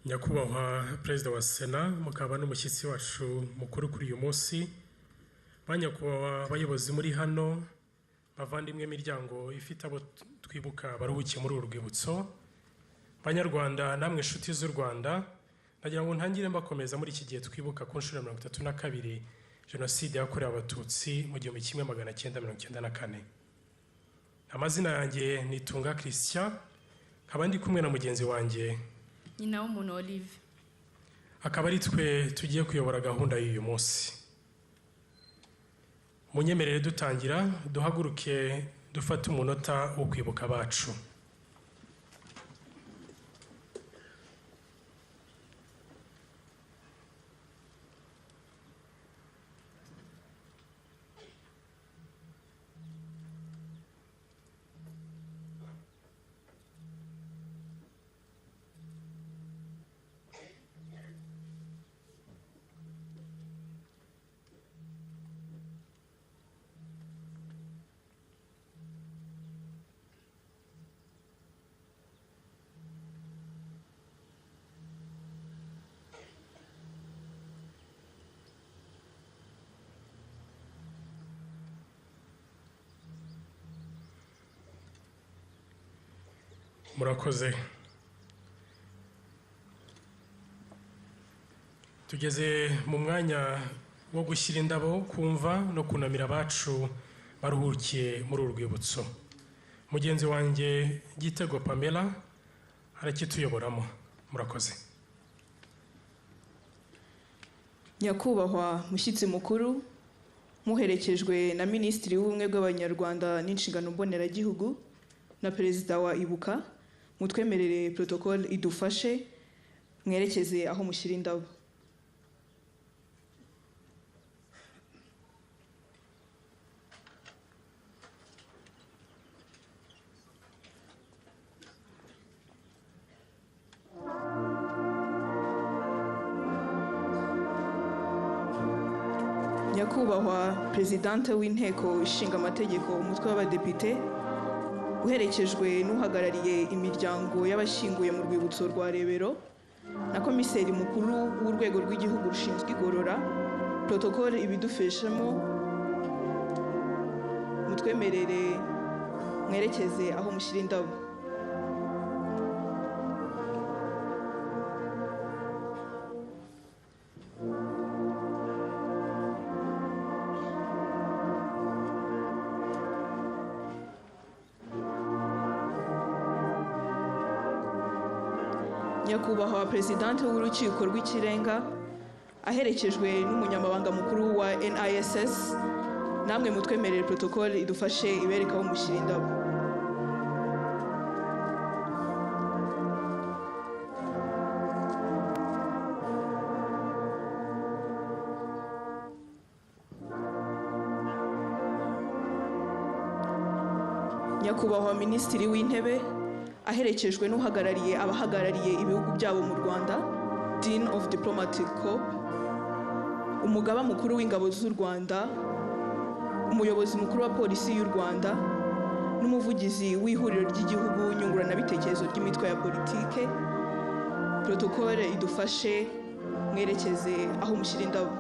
Nyakubahwa Perezida wa Sena, mukaba n'umushyitsi wacu mukuru kuri uyu munsi, ba nyakubahwa abayobozi muri hano, bavandimwe imiryango ifite abo twibuka baruhukiye muri uru rwibutso, Banyarwanda namwe inshuti z'u Rwanda, nagira ngo ntangire mbakomeza muri iki gihe twibuka ku nshuro ya 32 Jenoside yakorewe Abatutsi mu 1994. Amazina yanjye ni Tunga Christian, nkaba ndi kumwe na mugenzi wanjye Nyina w'umuntu Olive. Akaba ari twe tugiye kuyobora gahunda y'uyu munsi. Munyemerere dutangira duhaguruke dufate umunota wo kwibuka abacu. Murakoze. Tugeze mu mwanya wo gushyira indabo kumva no kunamira abacu baruhukiye muri uru rwibutso. Mugenzi wanjye Gitego Pamela arakituyoboramo. Murakoze. Nyakubahwa mushyitsi mukuru, muherekejwe na Minisitiri w'Ubumwe bw'Abanyarwanda n'Inshingano Mboneragihugu na Perezida wa Ibuka, mutwemerere protocole idufashe mwerekeze aho mushyira indabo. Nyakubahwa Perezidante w'Inteko Ishinga Amategeko umutwe w'Abadepite, uherekejwe n'uhagarariye imiryango y'abashyinguye mu rwibutso rwa Rebero na komiseri mukuru w'urwego rw'igihugu rushinzwe igorora, protocole ibidufashemo, mutwemerere mwerekeze aho mushyira indabo. Nyakubahwa Perezidante w'Urukiko rw'Ikirenga, aherekejwe n'umunyamabanga mukuru wa NISS, namwe mutwemerere protocole idufashe ibereka aho mushyira indabo. Nyakubahwa Minisitiri w'Intebe, aherekejwe n'uhagarariye abahagarariye ibihugu byabo mu Rwanda, Dean of Diplomatic Corps, umugaba mukuru w'ingabo z'u Rwanda, umuyobozi mukuru wa polisi y'u Rwanda, n'umuvugizi w'ihuriro ry'igihugu nyunguranabitekerezo ry'imitwe ya politike, protocole idufashe mwerekeze aho mushyira indabo.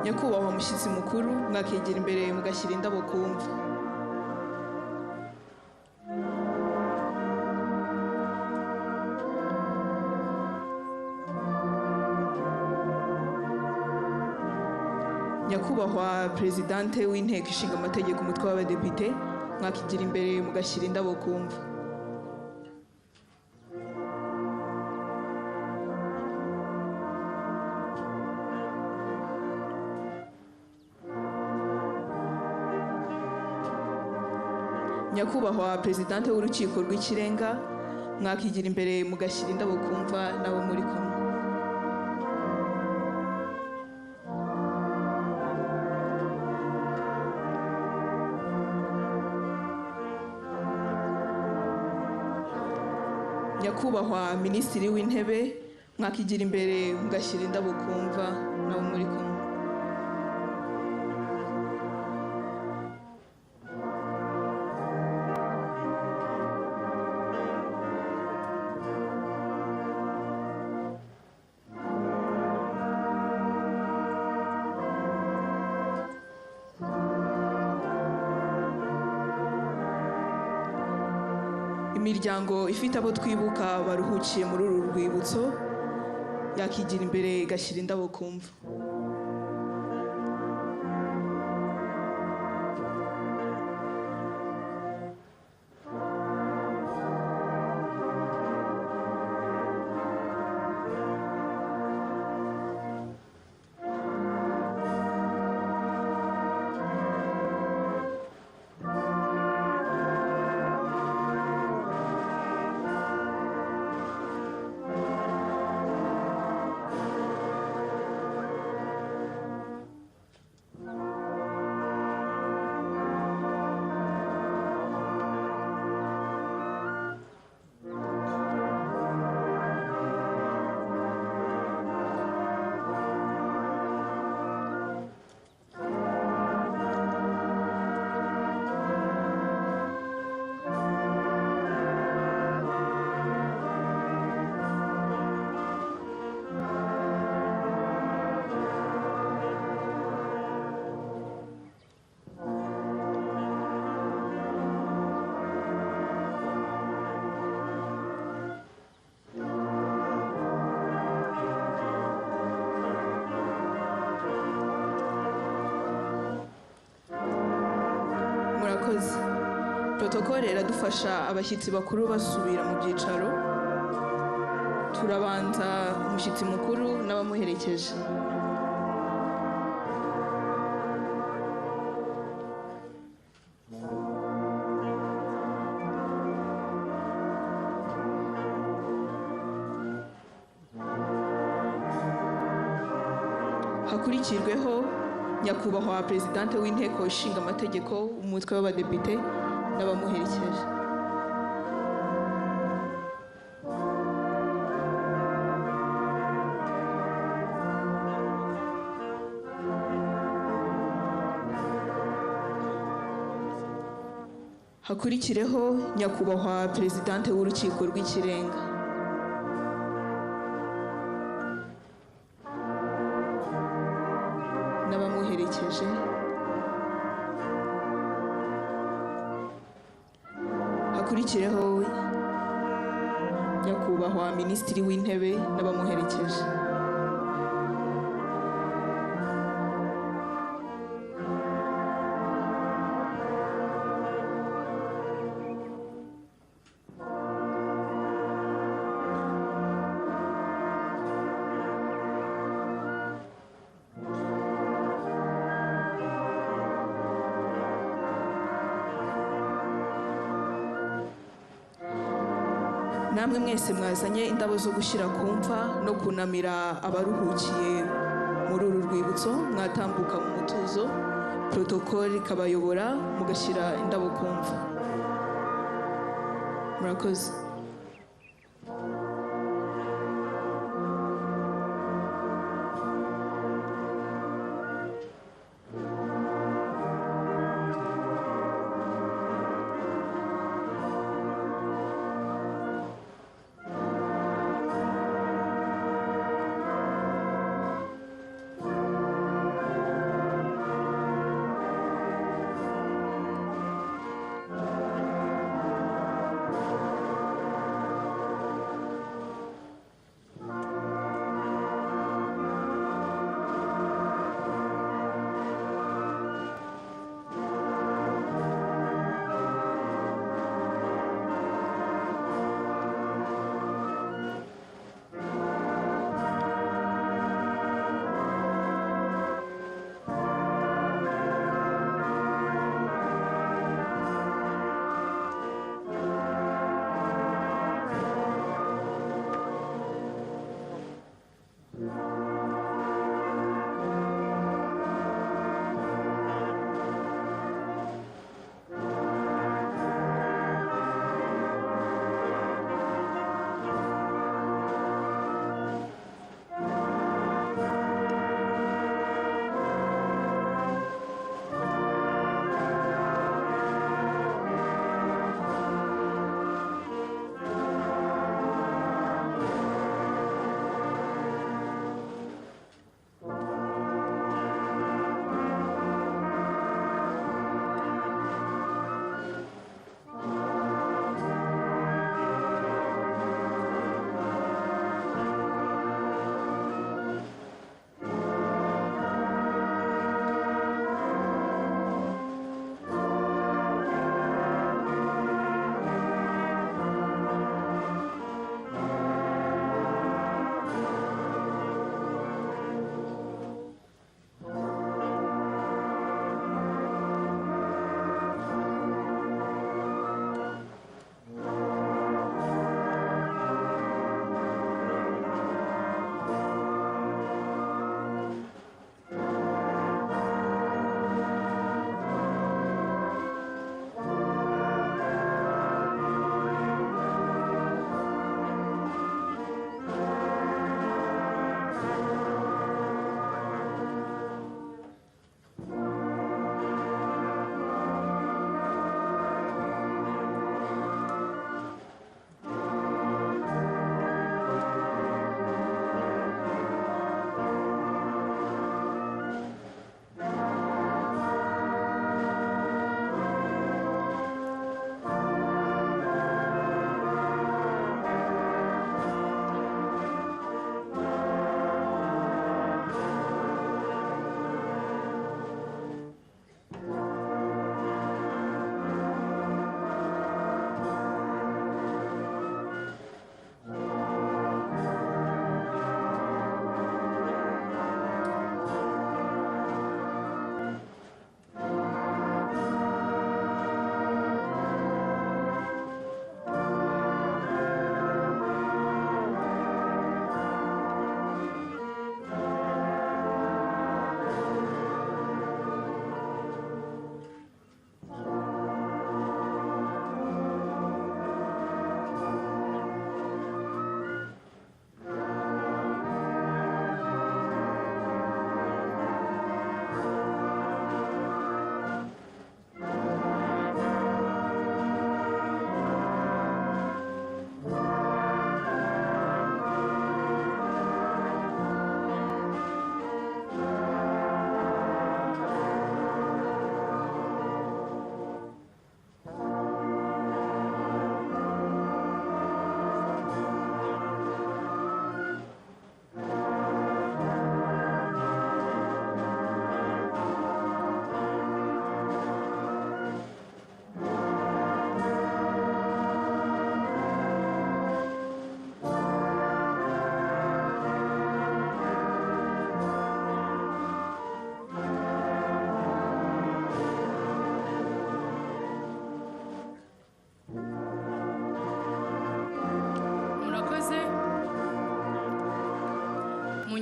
Nyakubahwa mushyitsi mukuru, mwakegera imbere mugashyira indabo ku mva. Nyakubahwa Perezidante w'Inteko Ishinga Amategeko umutwe w'Abadepite, mwakigira imbere mugashyira indabo ku mva. Nyakubahwa Perezidante w'Urukiko rw'Ikirenga, mwakigira imbere mugashyira indabo ku mva nabo muri kumwe. Nyakubahwa Minisitiri w'Intebe, mwakigira imbere mugashyira indabo ku mva nabo muri kumwe. Imiryango ifite abo twibuka baruhukiye muri uru rwibutso yakigira imbere igashyira indabo ku mva. Murakoze. Protokole iradufasha abashyitsi bakuru basubira mu byicaro. Turabanza umushyitsi mukuru n'abamuherekeje. Hakurikirweho Nyakubahwa Perezidante w'Inteko Ishinga Amategeko umutwe w'Abadepite n'abamuherekeje. Hakurikireho Nyakubahwa Perezidante w'Urukiko rw'Ikirenga. N'abamuherekeje. Hakurikireho Nyakubahwa Minisitiri w'Intebe n'abamuherekeje. Namwe mwese mwazanye indabo zo gushyira ku mva no kunamira abaruhukiye muri uru rwibutso, mwatambuka mu mutuzo, protokole ikabayobora mugashyira indabo ku mva. Murakoze.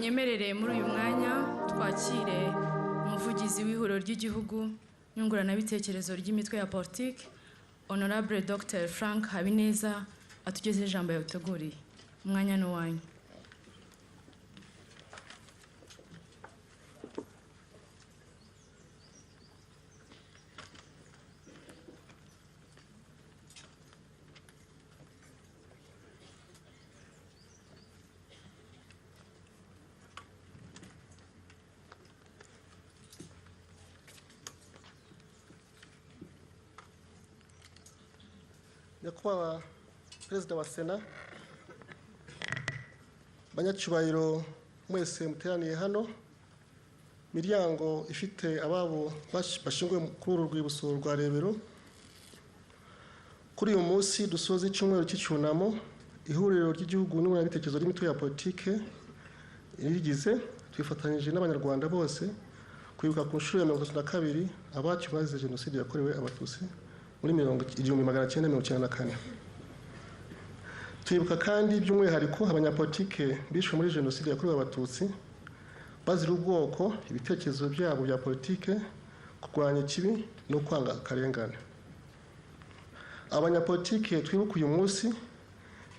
Munyemerere muri uyu mwanya twakire umuvugizi w'ihuriro ry'igihugu nyunguranabitekerezo ry'imitwe ya politiki, Honorable Dr Frank Habineza, atugeze ijambo yateguriye. Umwanya ni uwanyu. Nyakubahwa Perezida wa Sena, banyacyubahiro mwese muteraniye hano, miryango ifite ababo bashyinguwe kuri uru rwibutso rwa Rebero, kuri uyu munsi dusoza icyumweru cy'icyunamo, ihuriro ry'igihugu nyunguranabitekerezo ry'imitwe ya politike rigize, twifatanyije n'Abanyarwanda bose kwibuka ku nshuro ya 32 abacu bazize Jenoside yakorewe Abatutsi muri 1994. Twibuka kandi by'umwihariko abanyapolitike bishwe muri Jenoside yakorewe Abatutsi bazira ubwoko, ibitekerezo byabo bya politike, kurwanya ikibi no kwanga akarengane. Abanyapolitike twibuka uyu munsi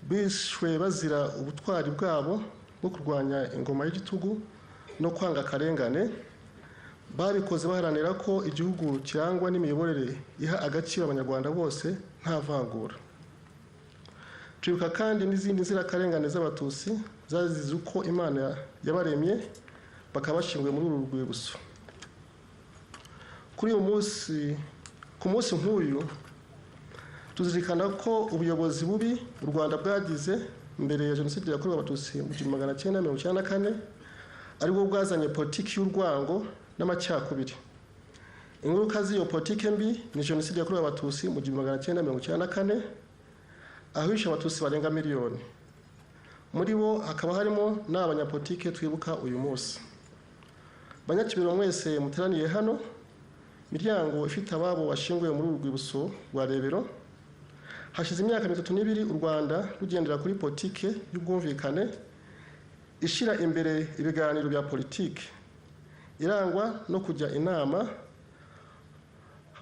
bishwe bazira ubutwari bwabo bwo kurwanya ingoma y'igitugu no kwanga akarengane. Babikoze baharanira ko igihugu kirangwa n'imiyoborere iha agaciro Abanyarwanda bose nta vangura. Twibuka kandi n'izindi nzirakarengane z'Abatutsi zazize uko Imana yabaremye, bakaba bashyinguwe muri uru rwibutso. Kuri uyu munsi, ku munsi nk'uyu, tuzirikana ko ubuyobozi bubi u Rwanda bwagize mbere ya Jenoside yakorewe Abatutsi mu 1994 aribwo bwazanye politiki y'urwango n'amacakubiri. Ingaruka z'iyo politike mbi ni Jenoside yakorewe Abatutsi mu 1994, aho hishe Abatutsi barenga miliyoni. Muri bo hakaba harimo n'abanyapolitike twibuka uyu munsi. Banyakibiro mwese muteraniye hano, miryango ifite ababo bashyinguwe muri uru rwibutso rwa Rebero, hashize imyaka 32 u Rwanda rugendera kuri politike y'ubwumvikane ishyira imbere ibiganiro bya politike, irangwa no kujya inama,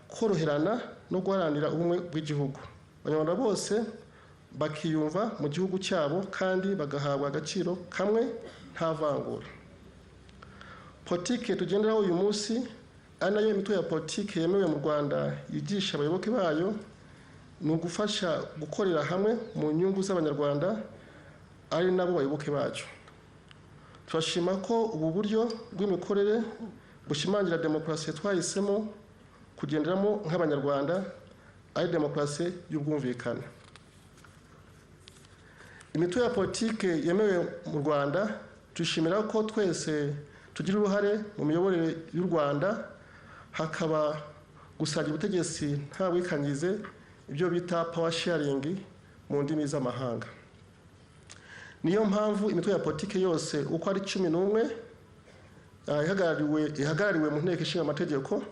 koroherana no guharanira ubumwe bw'igihugu. Abanyarwanda bose bakiyumva mu gihugu cyabo kandi bagahabwa agaciro kamwe nta vangura. Politike tugenderaho uyu munsi, ari nayo imitwe ya politike yemewe mu Rwanda yigisha abayoboke bayo, ni ugufasha gukorera hamwe mu nyungu z'Abanyarwanda ari nabo bayoboke bacu. Turashima ko ubu buryo bw'imikorere bushimangira demokarasi twahisemo kugenderamo nk'Abanyarwanda, ari demokarasi y'ubwumvikane. Imitwe ya politike yemewe mu Rwanda, dushimira ko twese tugira uruhare mu miyoborere y'u Rwanda, hakaba gusangira ubutegetsi nta bwikanyize, ibyo bita power sharing mu ndimi z'amahanga. Niyo mpamvu imitwe ya politike yose uko ari 11 ihagarariwe mu nteko ishinga amategeko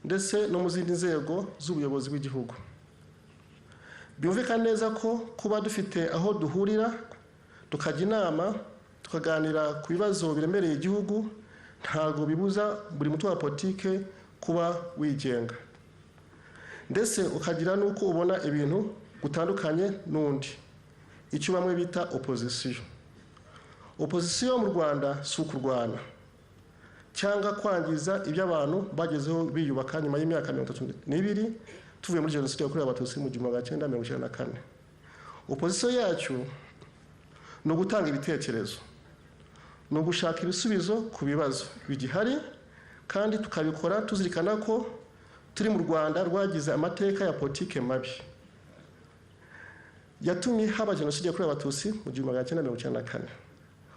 ndetse no mu zindi nzego z'ubuyobozi bw'igihugu. Byumvikana neza ko kuba dufite aho duhurira, tukajya inama, tukaganira ku bibazo biremereye igihugu, ntabwo bibuza buri mutwe wa politike kuba wigenga, ndetse ukagira n'uko ubona ibintu gutandukanye n'undi, icyo bamwe bita opozisiyo. Opozisiyo mu Rwanda si ukurwana cyangwa kwangiza ibyo abantu bagezeho biyubaka nyuma y'imyaka 32 tuvuye muri Jenoside yakorewe Abatutsi mu 1994. Opozisiyo yacu ni ugutanga ibitekerezo, ni ugushaka ibisubizo ku bibazo bigihari, kandi tukabikora tuzirikana ko turi mu Rwanda rwagize amateka ya politike mabi yatumye haba Jenoside yakorewe Abatutsi mu 1994.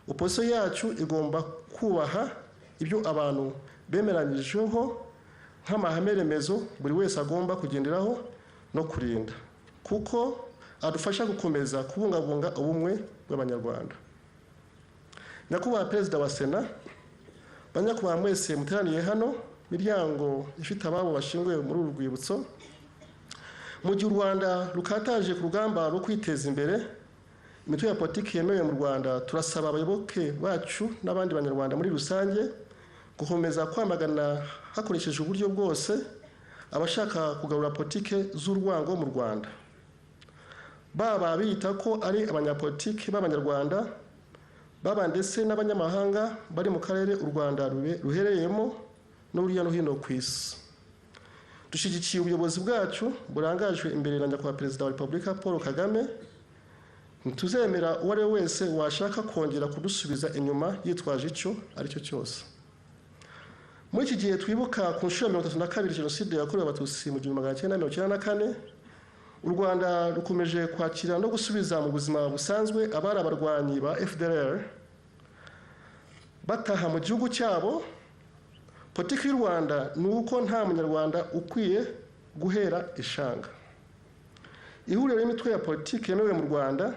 Opozisiyo yacu igomba kubaha ibyo abantu bemeranyijeho nk'amahame remezo buri wese agomba kugenderaho no kurinda, kuko adufasha gukomeza kubungabunga ubumwe bw'Abanyarwanda. Nyakubahwa Perezida wa Sena, banyakubahwa mwese muteraniye hano, miryango ifite ababo bashyinguwe muri uru rwibutso, mu gihe u Rwanda rukataje ku rugamba rwo kwiteza imbere, Imitwe ya politiki yemewe mu Rwanda, turasaba abayoboke bacu n'abandi banyarwanda muri rusange gukomeza kwamagana hakoreshejwe uburyo bwose abashaka kugarura politiki z'urwango mu Rwanda, baba biyita ko ari abanyapolitiki b'abanyarwanda, baba ndetse n'abanyamahanga bari mu karere u Rwanda ruherereyemo no hirya no hino ku isi. Dushyigikiye ubuyobozi bwacu burangajwe imbere na Nyakubahwa Perezida wa Repubulika Paul Kagame. Ntituzemera uwo ari we wese washaka kongera kudusubiza inyuma yitwaje icyo ari cyo cyose. Muri iki gihe twibuka ku nshuro ya 32 Jenoside yakorewe Abatutsi mu 1994, u Rwanda rukomeje kwakira no gusubiza mu buzima busanzwe abari abarwanyi ba FDLR bataha mu gihugu cyabo. Politiki y'u Rwanda ni uko nta munyarwanda ukwiye guhera ishanga. Ihuriro ry'imitwe ya politiki yemewe mu Rwanda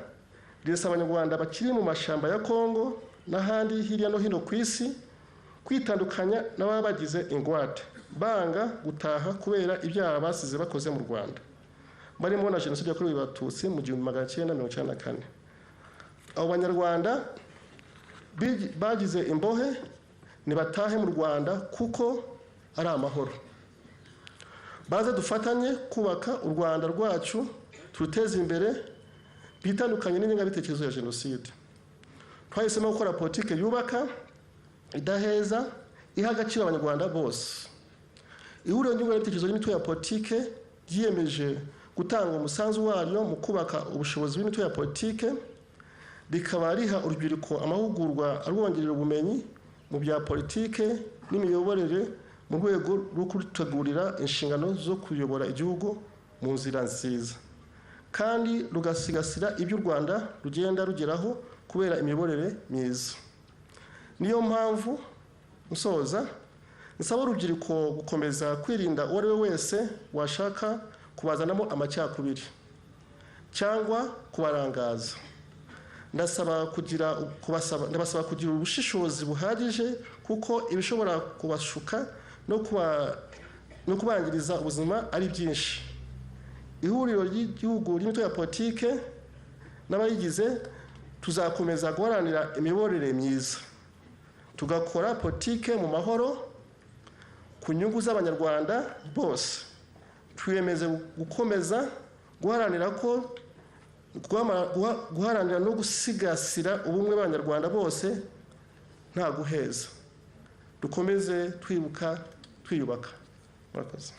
rirasaba abanyarwanda bakiri mu mashyamba ya Kongo n'ahandi hirya no hino ku isi kwitandukanya n'ababagize ingwate banga gutaha kubera ibyaha basize bakoze mu Rwanda, barimo na Jenoside yakorewe Abatutsi mu 1994. Abo banyarwanda bagize imbohe nibatahe mu Rwanda kuko ari amahoro. Baze dufatanye kubaka u Rwanda rwacu, turuteze imbere, bitandukanye n'ingengabitekerezo ya Jenoside. Twahisemo gukora politiki yubaka, idaheza, iha agaciro abanyarwanda bose. Ihuriro nyunguranabitekerezo ry'imitwe ya politiki ryiyemeje gutanga umusanzu waryo mu kubaka ubushobozi bw'imitwe ya politiki, rikaba riha urubyiruko amahugurwa arwongerera ubumenyi mu bya politiki n'imiyoborere mu rwego rwo kurutegurira inshingano zo kuyobora igihugu mu nzira nziza, kandi rugasigasira ibyo u Rwanda rugenda rugeraho kubera imiyoborere myiza. Niyo mpamvu nsoza nsaba urubyiruko gukomeza kwirinda uwo ari we wese washaka kubazanamo amacakubiri cyangwa kubarangaza. Ndabasaba kugira ubushishozi buhagije kuko ibishobora kubashuka no kubangiriza ubuzima ari byinshi. Ihuriro ry'igihugu ry'imitwe ya politiki n'abayigize tuzakomeza guharanira imiyoborere myiza, tugakora politiki mu mahoro ku nyungu z'abanyarwanda bose. Twiyemeze gukomeza guharanira guharanira no gusigasira ubumwe bw'abanyarwanda bose nta guheza. Dukomeze twibuka twiyubaka. Murakoze.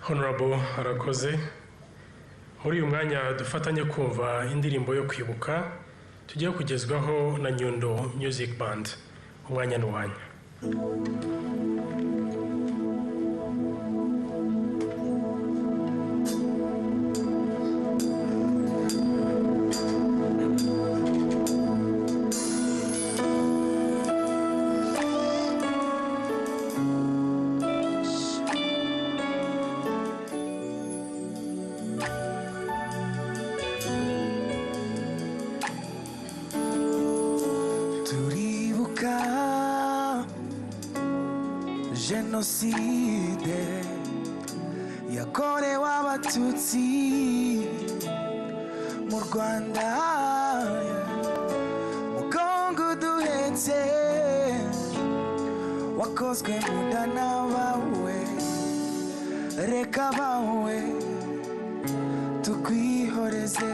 Honorable arakoze. Muri uyu mwanya dufatanye kumva indirimbo yo kwibuka tugiye kugezwaho na Nyundo Music Band. Umwanya ni uwanyu. Jenoside yakorewe Abatutsi mu Rwanda, mugongo duhetse wakozwe mu nda n'abawe, reka bawe tukwihoreze.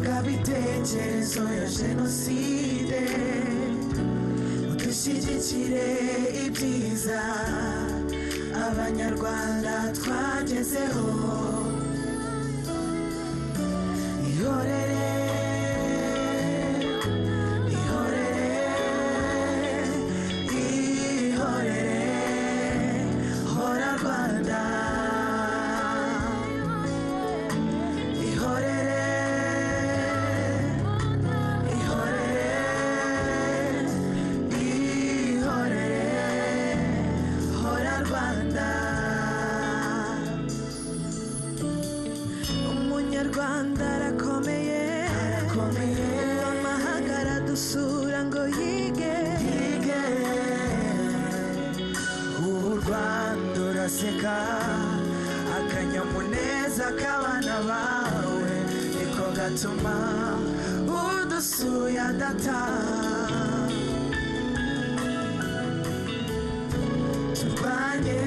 Ingengabitekerezo ya Jenoside, dushyigikire ibyiza Abanyarwanda twagezeho. Ihorere, ihorere, ihorere, hora Rwanda. Rwanda arakomeye, arakomeye. Amahanga aradusura ngo yige, yige. Ubu Rwanda uraseka, akanyamuneza k'abana bawe niko gatuma udusuye adataha. Turwanye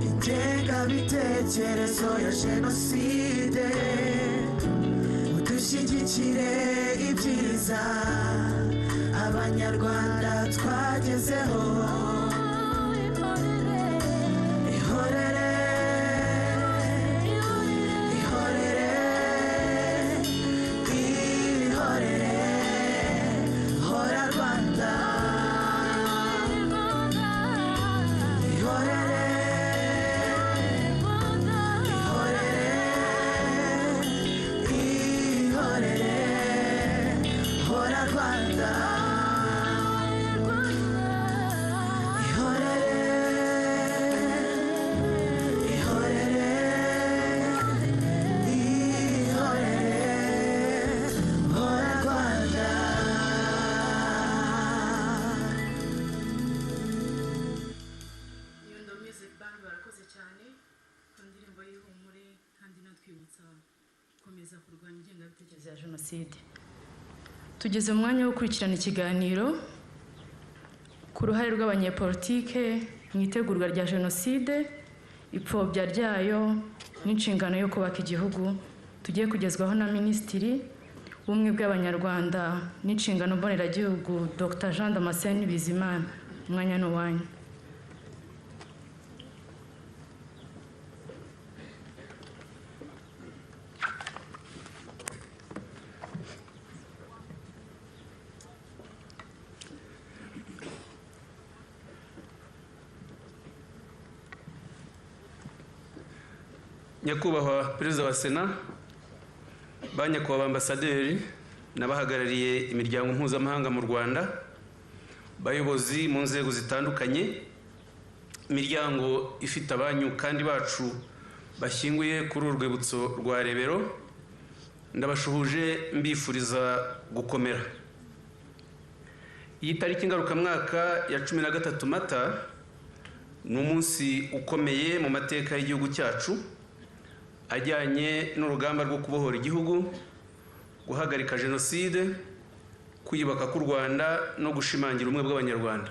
ingengabitekerezo ya jenoside, udushyigikire ibyiza Abanyarwanda twagezeho. Ihorere, ihorere, ihorere, hora Rwanda. Ihorere, ihorere, ihorere, hora Rwanda. Ihorere, ihorere, ihorere, hora Rwanda. Nyundo Music Band barakoze cyane ku ndirimbo y'ihumure kandi inatwibutsa gukomeza kurwanya ingengabitekerezo ya jenoside. Tugeze mu mwanya wo gukurikirana ikiganiro ku ruhare rw'abanyepolitike mu itegurwa rya jenoside, ipfobya ryayo n'inshingano yo kubaka igihugu, tugiye kugezwaho na Minisitiri w'Ubumwe bw'Abanyarwanda n'inshingano mboneragihugu Dr Jean Damascene Bizimana. Umwanya ni uwanyu. Nyakubahwa Perezida wa Sena, ba nyakubahwa ambasaderi n'abahagarariye imiryango mpuzamahanga mu Rwanda, bayobozi mu nzego zitandukanye, imiryango ifite abanyu kandi bacu bashyinguye kuri uru rwibutso rwa Rebero, ndabashuhuje mbifuriza gukomera. Iyi tariki ngarukamwaka ya 13 Mata ni umunsi ukomeye mu mateka y'igihugu cyacu, ajyanye n'urugamba rwo kubohora igihugu, guhagarika jenoside, kwiyubaka k'u Rwanda no gushimangira ubumwe bw'Abanyarwanda.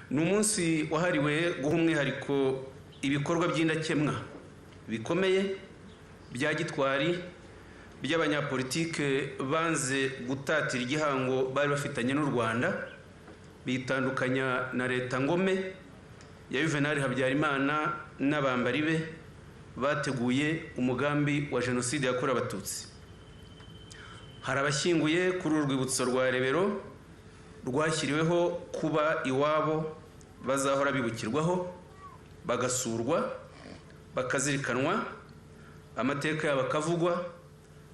Ni umunsi wahariwe guha umwihariko ibikorwa by'indakemwa bikomeye bya gitwari by'abanyapolitike banze gutatira igihango bari bafitanye n'u Rwanda, bitandukanya na leta ngome ya Juvenal Habyarimana n'abambari be bateguye umugambi wa jenoside yakorewe Abatutsi. Hari abashyinguye kuri uru rwibutso rwa Rebero rwashyiriweho kuba iwabo bazahora bibukirwaho, bagasurwa, bakazirikanwa, amateka yabo akavugwa,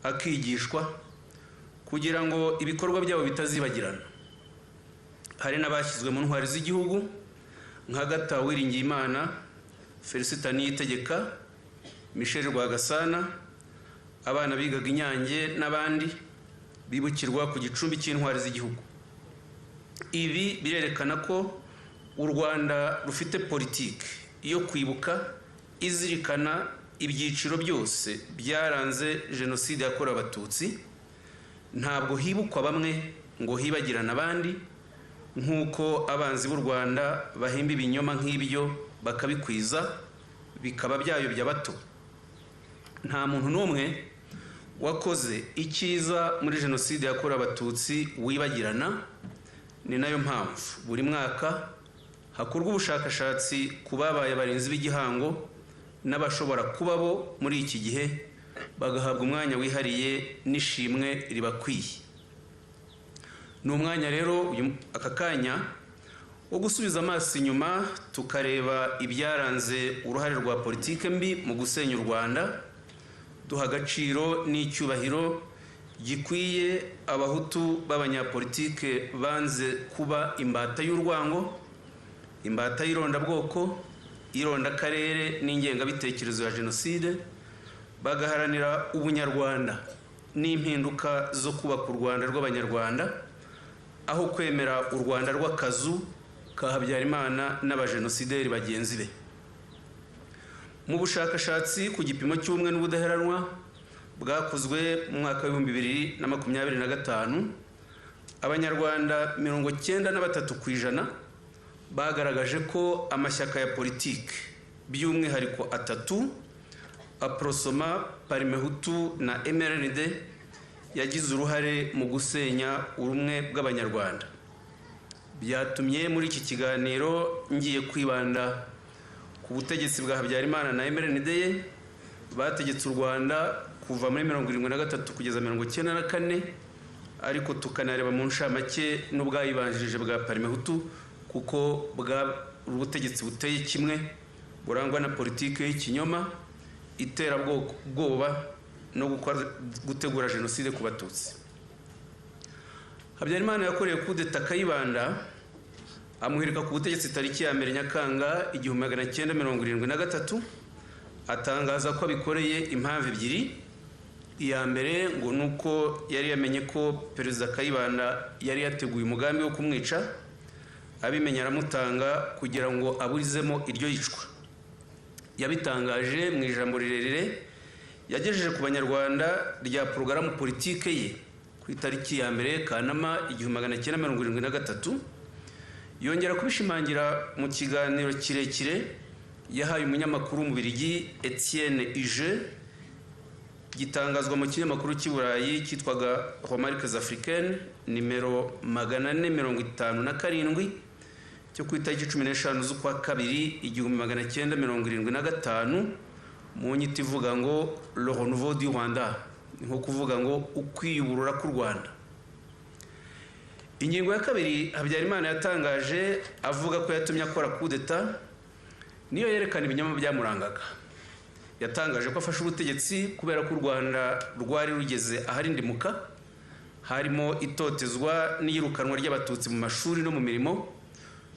akigishwa, kugira ngo ibikorwa byabo bitazibagirana. Hari n'abashyizwe mu ntwari z'igihugu nka Gata Uwiringiyimana, Felicita Niyitegeka, Michel Rwagasana, abana bigaga Inyange n'abandi bibukirwa ku gicumbi cy'intwari z'igihugu. Ibi birerekana ko u Rwanda rufite politiki yo kwibuka izirikana ibyiciro byose byaranze jenoside yakorewe Abatutsi. Ntabwo hibukwa bamwe ngo hibagirane abandi, nk'uko abanzi b'u Rwanda bahimba ibinyoma nk'ibyo bakabikwiza bikaba byayobya bato. Nta muntu n'umwe wakoze icyiza muri jenoside yakorewe Abatutsi wibagirana. Ni nayo mpamvu buri mwaka hakorwa ubushakashatsi ku babaye abarinzi b'igihango n'abashobora kuba bo muri iki gihe, bagahabwa umwanya wihariye n'ishimwe ribakwiye. Ni umwanya rero aka kanya wo gusubiza amaso inyuma tukareba ibyaranze uruhare rwa politike mbi mu gusenya u Rwanda, duha agaciro n'icyubahiro gikwiye abahutu b'abanyapolitike banze kuba imbata y'urwango, imbata y'irondabwoko, irondakarere n'ingengabitekerezo ya jenoside, Bagaharanira ubunyarwanda n'impinduka zo kubaka u Rwanda rw'Abanyarwanda, aho kwemera u Rwanda rw'akazu ka Habyarimana n'abajenosideri bagenzi be. Mu bushakashatsi ku gipimo cy'ubumwe n'ubudaheranwa bwakozwe mu mwaka wa 2025, Abanyarwanda 93% bagaragaje ko amashyaka ya politiki, by'umwihariko atatu, Aprosoma, Parmehutu na MRND, yagize uruhare mu gusenya ubumwe bw'Abanyarwanda. Byatumye muri iki kiganiro ngiye kwibanda ku butegetsi bwa Habyarimana na MRND ye, bategetse u Rwanda kuva muri 73 kugeza 94, ariko tukanareba mu nshamake n'ubwayibanjirije bwa Parmehutu, kuko bwa ubutegetsi buteye kimwe, burangwa na politiki y'ikinyoma, iterabwoba no gutegura jenoside ku Batutsi. Habyarimana yakoreye kudeta Kayibanda, amuhirika ku butegetsi tariki ya 1 Nyakanga 1973, atangaza ko abikoreye impamvu ebyiri. Iya mbere ngo ni uko yari yamenye ko Perezida Kayibanda yari yateguye umugambi wo kumwica, abimenya aramutanga kugira ngo aburizemo iryo yicwa. Yabitangaje mu ijambo rirerire yagejeje ku Banyarwanda rya porogaramu politike ye ku itariki ya 1 Kanama 1973. Yongera kubishimangira mu kiganiro kirekire yahaye umunyamakuru w'Umubirigi Etienne Ije, gitangazwa mu kinyamakuru cy'i Burayi cyitwaga Remarques Africaines nimero 457 cyo ku itariki 15 z'ukwa kabiri 1975, mu nyito ivuga ngo "Le renouveau du Rwanda", ni nko kuvuga ngo ukwiyuburura k'u Rwanda. Ingingo ya kabiri Habyarimana yatangaje avuga ko yatumye akora kudeta niyo yerekana ibinyoma byamurangaga. Yatangaje ko afashe ubutegetsi kubera ko u Rwanda rwari rugeze aharindimuka, harimo itotezwa n'iyirukanwa ry'Abatutsi mu mashuri no mu mirimo,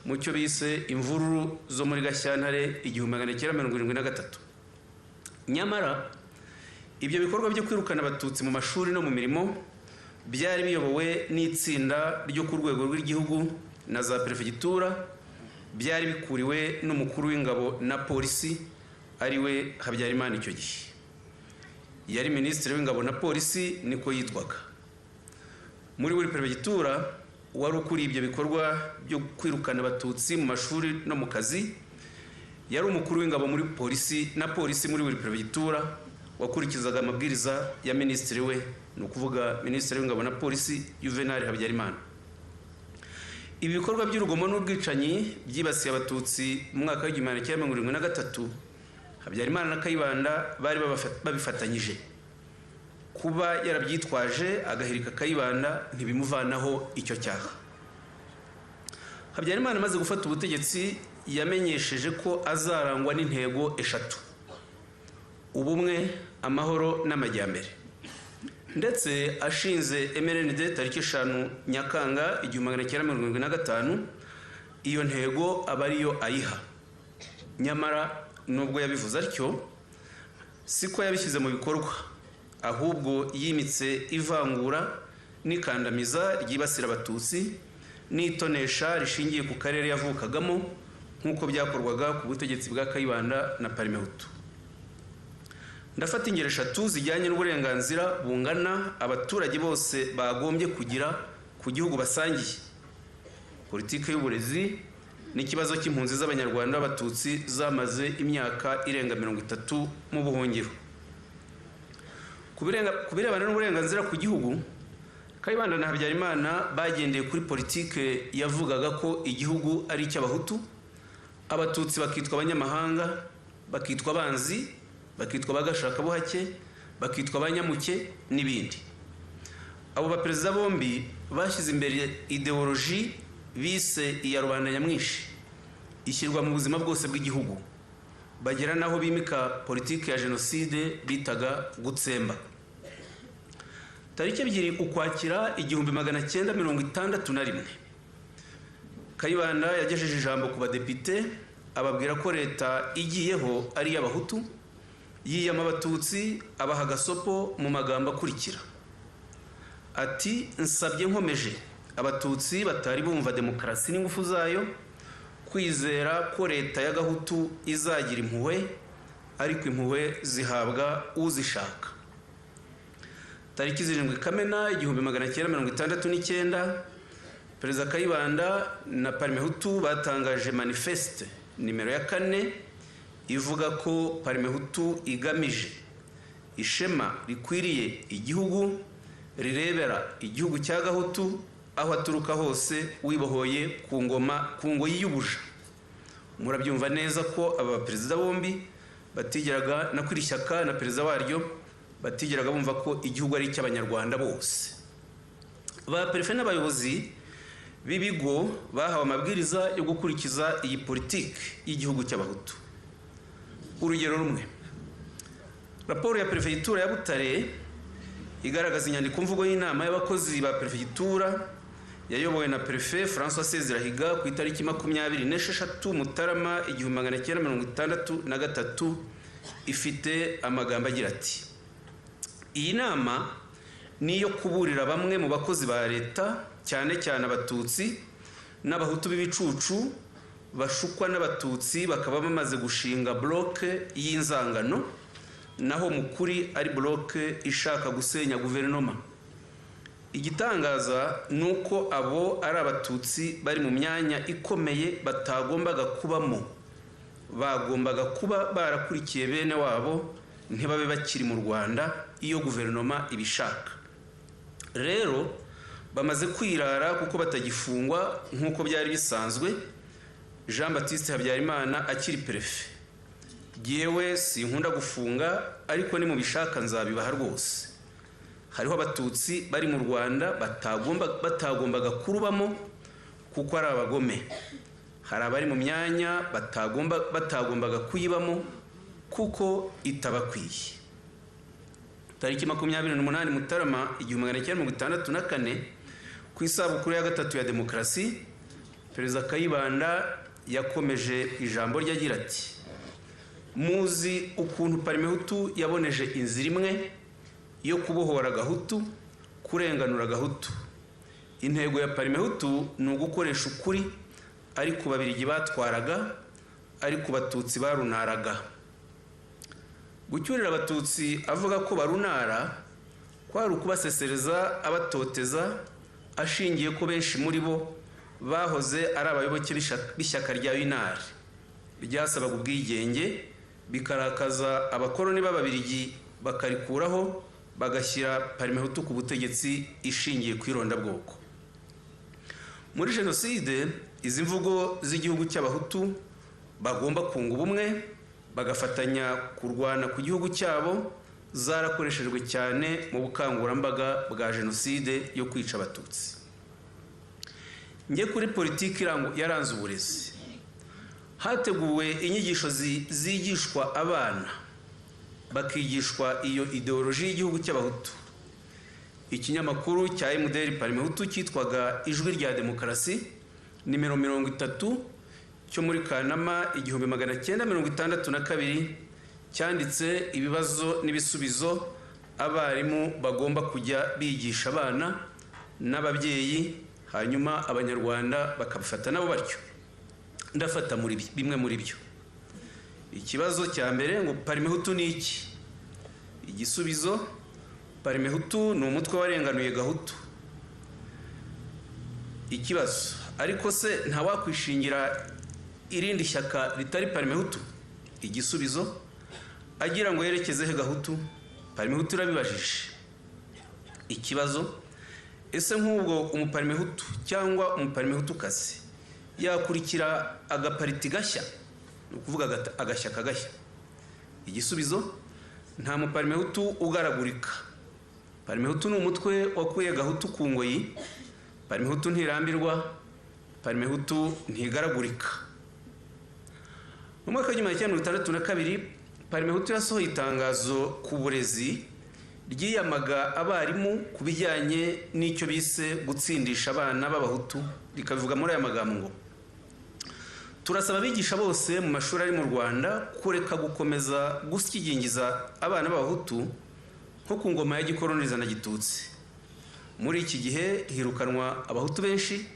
mu cyo bise imvururu zo muri Gashyantare 1973. Nyamara ibyo bikorwa byo kwirukana Abatutsi mu mashuri no mu mirimo byari biyobowe n'itsinda ryo ku rwego rw'igihugu na za perefegitura, byari bikuriwe n'umukuru w'ingabo na polisi, ari we Habyarimana. Icyo gihe yari minisitiri w'ingabo na polisi, niko yitwaga. Muri buri perefegitura, wari ukuriye ibyo bikorwa byo kwirukana Abatutsi mu mashuri no mu kazi yari umukuru w'ingabo muri polisi na polisi muri buri perefegitura, wakurikizaga amabwiriza ya minisitiri we, ni ukuvuga minisitiri w'ingabo na polisi Juvenal Habyarimana. Ibi bikorwa by'urugomo n'ubwicanyi byibasiye Abatutsi mu mwaka wa 1973, Habyarimana na Kayibanda bari babifatanyije. Kuba yarabyitwaje agahirika Kayibanda ntibimuvanaho icyo cyaha. Habyarimana amaze gufata ubutegetsi yamenyesheje ko azarangwa n'intego eshatu: ubumwe, amahoro n'amajyambere. Ndetse ashinze MRND tariki 5 Nyakanga 1975, iyo ntego aba ariyo ayiha. Nyamara nubwo yabivuze atyo, siko yabishyize mu bikorwa, ahubwo yimitse ivangura n'ikandamiza ryibasira Abatutsi n'itonesha rishingiye ku karere yavukagamo, nk'uko byakorwaga ku butegetsi bwa Kayibanda na Parmehutu. Ndafata ingero eshatu zijyanye n'uburenganzira bungana abaturage bose bagombye kugira ku gihugu basangiye: politiki y'uburezi n'ikibazo cy'impunzi z'Abanyarwanda b'Abatutsi zamaze imyaka irenga 30 mu buhungiro. Ku birebana n'uburenganzira ku gihugu, Kayibanda na Habyarimana bagendeye kuri politike yavugaga ko igihugu ari icy'Abahutu, Abatutsi bakitwa abanyamahanga, bakitwa abanzi, bakitwa abagashakabuhake, bakitwa abanyamuke n'ibindi. Abo baperezida bombi bashyize imbere ideoloji bise iya rubanda nyamwinshi, ishyirwa mu buzima bwose bw'igihugu, bagera n'aho bimika politiki ya jenoside bitaga gutsemba. Tariki 2 Ukwakira 1961, Kayibanda yagejeje ijambo ku badepite, ababwira ko leta igiyeho ari iy'Abahutu. Yiyama Abatutsi, abaha agasopo mu magambo akurikira, ati: "Nsabye nkomeje Abatutsi batari bumva demokarasi n'ingufu zayo kwizera ko leta y'Agahutu izagira impuhwe, ariko impuhwe zihabwa uzishaka." Tariki 7 Kamena 1969, Perezida Kayibanda na Parmehutu batangaje manifeste nimero ya 4, ivuga ko Parmehutu igamije ishema rikwiriye igihugu, rirebera igihugu cya Gahutu aho aturuka hose wibohoye ku ngoma, ku ngoyi y'ubuja. Murabyumva neza ko aba baperezida bombi batigeraga, na kwiri shyaka na perezida waryo, batigeraga bumva ko igihugu ari icy'Abanyarwanda bose. Ba perefe n'abayobozi b'ibigo bahawe amabwiriza yo gukurikiza iyi politiki y'igihugu cy'Abahutu. Urugero rumwe, raporo ya perefegitura ya Butare igaragaza inyandiko mvugo y'inama y'abakozi ba perefegitura yayobowe na perefe François Sezirahiga ku itariki 26 Mutarama 1963, ifite amagambo agira ati: "Iyi nama ni iyo kuburira bamwe mu bakozi ba leta, cyane cyane Abatutsi n'Abahutu b'ibicucu bashukwa n'Abatutsi bakaba bamaze gushinga bloke y'inzangano, naho mu kuri ari bloke ishaka gusenya guverinoma. Igitangaza ni uko abo ari Abatutsi bari mu myanya ikomeye batagombaga kubamo, bagombaga kuba barakurikiye bene wabo ntibabe bakiri mu Rwanda iyo guverinoma ibishaka. Rero bamaze kwirara kuko batagifungwa nk'uko byari bisanzwe Jean Baptiste Habyarimana akiri perefe. Yewe sinkunda gufunga, ariko nimubishaka nzabibaha rwose. Hariho Abatutsi bari mu Rwanda batagombaga kurubamo kuko ari abagome. Hari abari mu myanya batagombaga kuyibamo kuko itabakwiye." Tariki 28 Mutarama 1964, ku isabukuru ya 3 ya demokarasi, Perezida Kayibanda yakomeje ijambo rye agira ati: "Muzi ukuntu Parmehutu yaboneje inzira imwe yo kubohora Gahutu, kurenganura Gahutu. Intego ya Parmehutu ni ugukoresha ukuri, ariko Babirigi batwaraga, ariko Batutsi barunaraga." Gucyurira Abatutsi avuga ko barunara kwari ukubasesereza, abatoteza, ashingiye ko benshi muri bo bahoze ari abayoboke b'ishyaka rya UNAR ryasabaga ubwigenge, bikarakaza abakoloni b'Ababirigi bakarikuraho, bagashyira Parmehutu ku butegetsi ishingiye ku irondabwoko. Muri jenoside, izi mvugo z'igihugu cy'Abahutu bagomba kunga ubumwe bagafatanya kurwana ku gihugu cyabo zarakoreshejwe cyane mu bukangurambaga bwa jenoside yo kwica Abatutsi. Njye kuri politiki yaranze uburezi, hateguwe inyigisho zigishwa abana, bakigishwa iyo ideoloji y'igihugu cy'Abahutu. Ikinyamakuru cya MDR Parmehutu cyitwaga Ijwi rya Demokarasi nimero 30 cyo muri Kanama 1962 cyanditse ibibazo n'ibisubizo abarimu bagomba kujya bigisha abana n'ababyeyi, hanyuma Abanyarwanda bakabifata nabo batyo. Ndafata muri bimwe muri byo. Ikibazo cya mbere ngo: Parmehutu ni iki? Igisubizo: Parmehutu ni umutwe warenganuye Gahutu. Ikibazo: ariko se ntawakwishingira irindi shyaka ritari Parmehutu? Igisubizo: agira ngo yerekeze he Gahutu? Parmehutu irabibajije. Ikibazo: ese nk'ubwo umuparmehutu cyangwa umuparmehutukazi yakurikira agapariti gashya, ni ukuvuga agashyaka gashya? Igisubizo: nta muparmehutu ugaragurika. Parmehutu ni umutwe wakuye Gahutu ku ngoyi. Parmehutu ntirambirwa, Parmehutu ntigaragurika. Mu mwaka w'1962, Parmehutu yasohoye itangazo ku burezi ryiyamaga abarimu ku bijyanye n'icyo bise gutsindisha abana b'Abahutu, rikabivuga muri aya magambo ngo: Turasaba abigisha bose mu mashuri ari mu Rwanda kureka gukomeza gusyigingiza abana b'Abahutu nko ku ngoma ya gikoloniza na gitutsi. Muri iki gihe hirukanwa Abahutu benshi,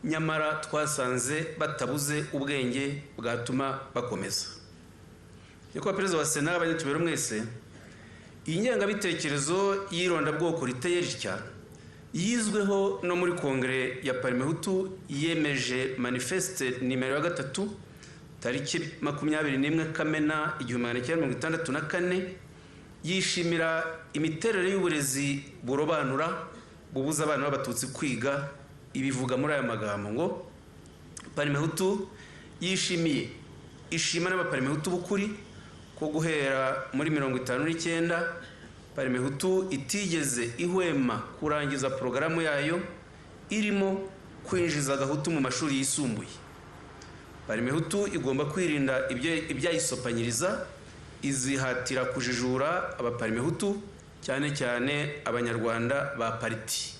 nyamara twasanze batabuze ubwenge bwatuma bakomeza. Nyakubahwa Perezida wa Sena, abanyatubero mwese, iyi ngengabitekerezo y'irondabwoko riteye ritya yizweho no muri Kongere ya Parmehutu yemeje manifeste nimero ya 3 tariki 21 Kamena 1964, yishimira imiterere y'uburezi burobanura bubuza abana b'Abatutsi kwiga. Ibivuga muri aya magambo ngo: Parmehutu yishimiye ishima n'Abaparmehutu b'ukuri ko guhera muri 59 Parmehutu itigeze ihwema kurangiza porogaramu yayo irimo kwinjiza Agahutu mu mashuri yisumbuye. Parmehutu igomba kwirinda ibyayisopanyiriza, izihatira kujijura Abaparmehutu, cyane cyane Abanyarwanda ba pariti.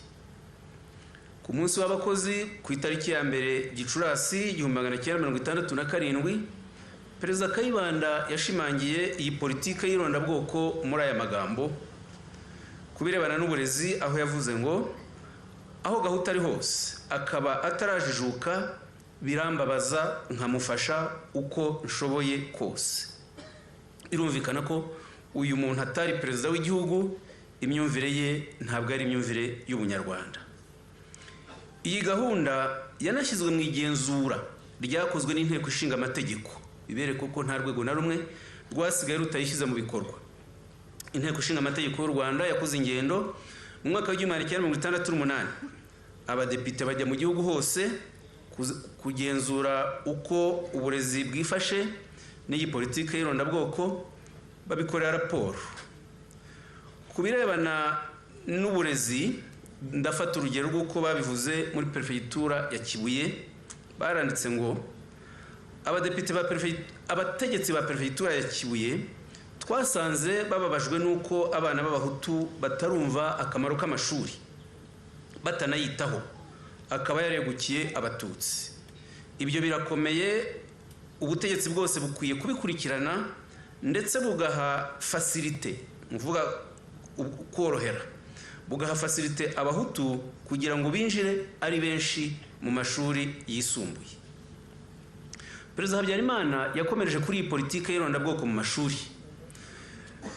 Ku munsi w'abakozi ku itariki ya 1 Gicurasi 1967, Perezida Kayibanda yashimangiye iyi politike y'irondabwoko muri aya magambo ku birebana n'uburezi, aho yavuze ngo: aho Gahutu ari hose akaba atarajijuka birambabaza nkamufasha uko nshoboye kose. Birumvikana ko uyu muntu atari perezida w'igihugu, imyumvire ye ntabwo ari imyumvire y'ubunyarwanda. Iyi gahunda yanashyizwe mu igenzura ryakozwe n'Inteko Ishinga Amategeko, bibereka ko nta rwego na rumwe rwasigaye rutayishyize mu bikorwa. Inteko Ishinga Amategeko y'u Rwanda yakoze ingendo mu mwaka wa 1968, abadepite bajya mu gihugu hose kugenzura uko uburezi bwifashe n'iyi politike y'irondabwoko, babikorera raporo. Ku birebana n'uburezi, ndafata urugero rw'uko babivuze muri perefegitura ya Kibuye. Baranditse ngo: abadepite ba abategetsi ba perefegitura ya Kibuye twasanze bababajwe n'uko abana b'Abahutu batarumva akamaro k'amashuri, batanayitaho, akaba yaregukiye Abatutsi. Ibyo birakomeye, ubutegetsi bwose bukwiye kubikurikirana ndetse bugaha facilité, mvuga korohera, bugaha facilité Abahutu kugira ngo binjire ari benshi mu mashuri yisumbuye. Perezida Habyarimana yakomereje kuri iyi politike y'irondabwoko mu mashuri.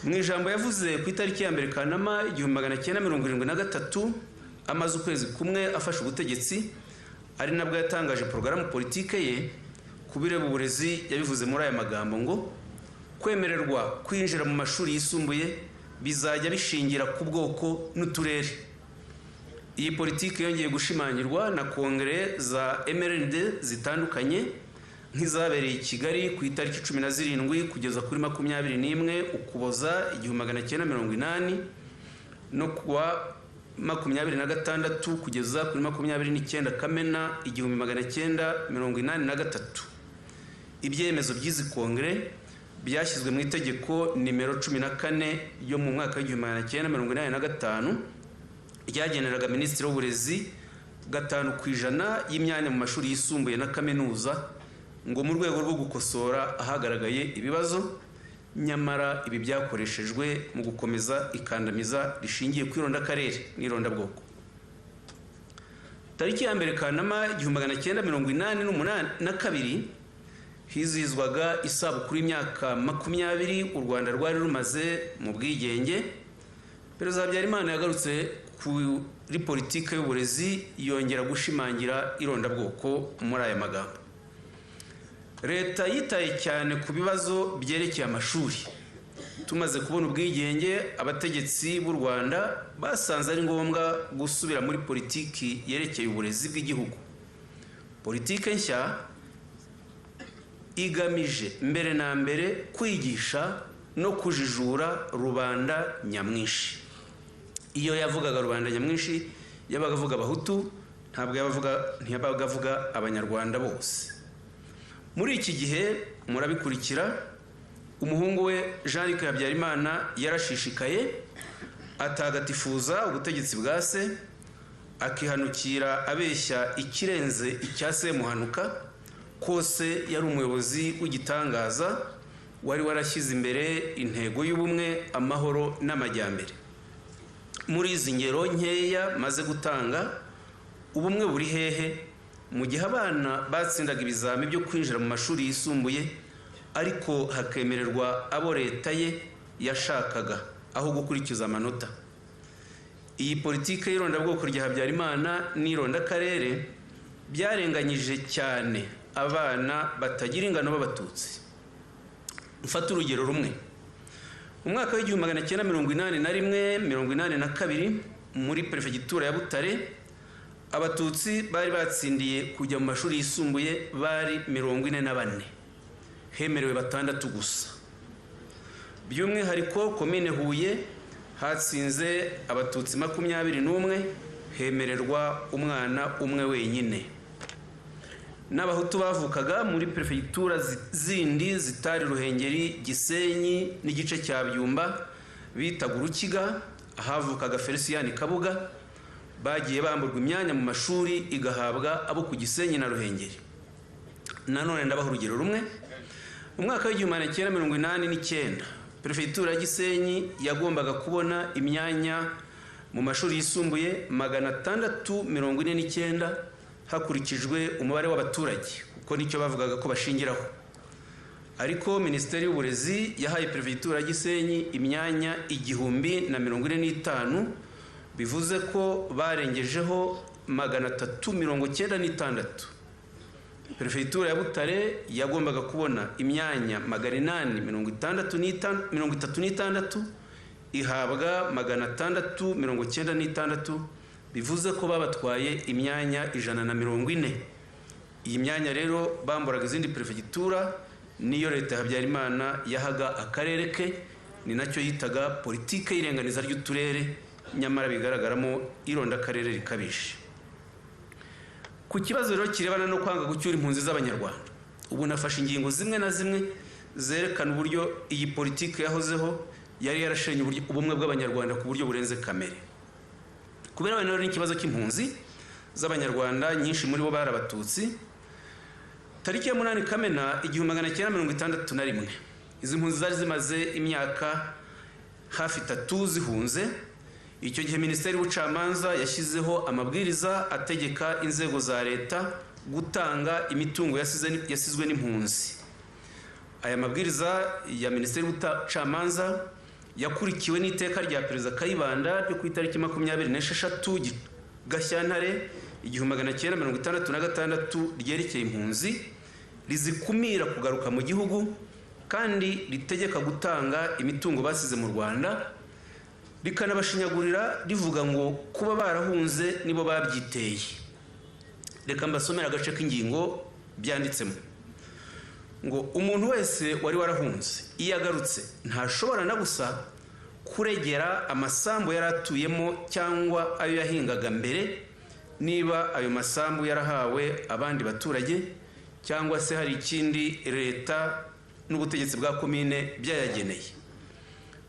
Mu ijambo yavuze ku itariki ya 1 Kanama 1973, amaze ukwezi kumwe afashe ubutegetsi, ari nabwo yatangaje porogaramu politike ye ku bireba uburezi, yabivuze muri aya magambo ngo: kwemererwa kwinjira mu mashuri yisumbuye bizajya bishingira ku bwoko n'uturere. Iyi politike yongeye gushimangirwa na kongere za MRND zitandukanye, nk'izabereye i Kigali ku itariki 17 kugeza kuri 21 Ukuboza 1980, no kuwa 26 kugeza kuri 29 Kamena 1983. Ibyemezo by'izi kongere byashyizwe mu itegeko nimero 14 yo mu mwaka wa 1985 ryageneraga Minisitiri w'Uburezi 5% y'imyanya mu mashuri yisumbuye na kaminuza, ngo mu rwego rwo gukosora ahagaragaye ibibazo. Nyamara ibi byakoreshejwe mu gukomeza ikandamiza rishingiye ku irondakarere n'irondabwoko. Tariki ya 1 Kanama 1982 hizihizwaga isabukuru y'imyaka 20 u Rwanda rwari rumaze mu bwigenge. Perezida Habyarimana yagarutse kuri politike y'uburezi, yongera gushimangira irondabwoko muri aya magambo: leta yitaye cyane ku bibazo byerekeye amashuri. Tumaze kubona ubwigenge, abategetsi b'u Rwanda basanze ari ngombwa gusubira muri politiki yerekeye uburezi bw'igihugu. Politike nshya igamije mbere na mbere kwigisha no kujijura rubanda nyamwinshi. Iyo yavugaga rubanda nyamwinshi yabaga avuga Abahutu, ntabwo ntiyabaga avuga Abanyarwanda bose. Muri iki gihe murabikurikira, umuhungu we Jean Luc Habyarimana yarashishikaye atagatifuza ubutegetsi bwa se, akihanukira abeshya ikirenze icya Semuhanuka, Kose yari umuyobozi w'igitangaza wari warashyize imbere intego y'ubumwe, amahoro n'amajyambere. Muri izi ngero nkeya maze gutanga, ubumwe buri hehe mu gihe abana batsindaga ibizami byo kwinjira mu mashuri yisumbuye, ariko hakemererwa abo leta ye yashakaga aho gukurikiza amanota? Iyi politike y'irondabwoko rya Habyarimana n'irondakarere byarenganyije cyane abana batagira ingano b'Abatutsi. Mfate urugero rumwe. Mu mwaka w'1981 82 muri perefegitura ya Butare, Abatutsi bari batsindiye kujya mu mashuri yisumbuye bari 44, hemerewe 6 gusa. By'umwihariko komine Huye hatsinze Abatutsi 21, hemererwa umwana umwe wenyine. N'Abahutu bavukaga muri perefegitura zindi zitari Ruhengeri, Gisenyi n'igice cya Byumba bitaga Urukiga, ahavukaga Felicien Kabuga, bagiye bamburwa imyanya mu mashuri igahabwa abo ku Gisenyi na Ruhengeri. Nanone ndabaha urugero rumwe. Mu mwaka w'1989 perefegitura ya Gisenyi yagombaga kubona imyanya mu mashuri yisumbuye 649 hakurikijwe umubare w'abaturage, kuko nicyo bavugaga ko bashingiraho. Ariko Minisiteri y'Uburezi yahaye perefegitura ya Gisenyi imyanya 1045, bivuze ko barengejeho 396. Perefegitura ya Butare yagombaga kubona imyanya 836, ihabwa 696, bivuze ko babatwaye imyanya 140. Iyi myanya rero bamburaga izindi perefegitura niyo leta ya Habyarimana yahaga akarere ke, ni nacyo yitaga politike y'irenganiza ry'uturere, nyamara bigaragaramo irondakarere rikabije. Ku kibazo rero kirebana no kwanga gucyura impunzi z'Abanyarwanda, ubu nafashe ingingo zimwe na zimwe zerekana uburyo iyi politike yahozeho yari yarashenye ubumwe bw'Abanyarwanda ku buryo burenze kamere. Kubera rero n'ikibazo cy'impunzi z'Abanyarwanda, nyinshi muri bo bari Abatutsi, tariki ya 8 Kamena 1961 izi mpunzi zari zimaze imyaka hafi 3 zihunze. Icyo gihe Minisiteri y'Ubucamanza yashyizeho amabwiriza ategeka inzego za leta gutanga imitungo yasizwe n'impunzi. Aya mabwiriza ya Minisiteri y'Ubucamanza yakurikiwe n'iteka rya Perezida Kayibanda ryo ku itariki 26 Gashyantare 1966 ryerekeye impunzi, rizikumira kugaruka mu gihugu kandi ritegeka gutanga imitungo basize mu Rwanda, rikanabashinyagurira rivuga ngo kuba barahunze nibo babyiteye. Reka mbasomera agace k'ingingo byanditsemo. Ngo umuntu wese wari warahunze iyo agarutse ntashobora na gusa kuregera amasambu yaratuyemo cyangwa ayo yahingaga mbere, niba ayo masambu yarahawe abandi baturage cyangwa se hari ikindi leta n'ubutegetsi bwa komine byayageneye.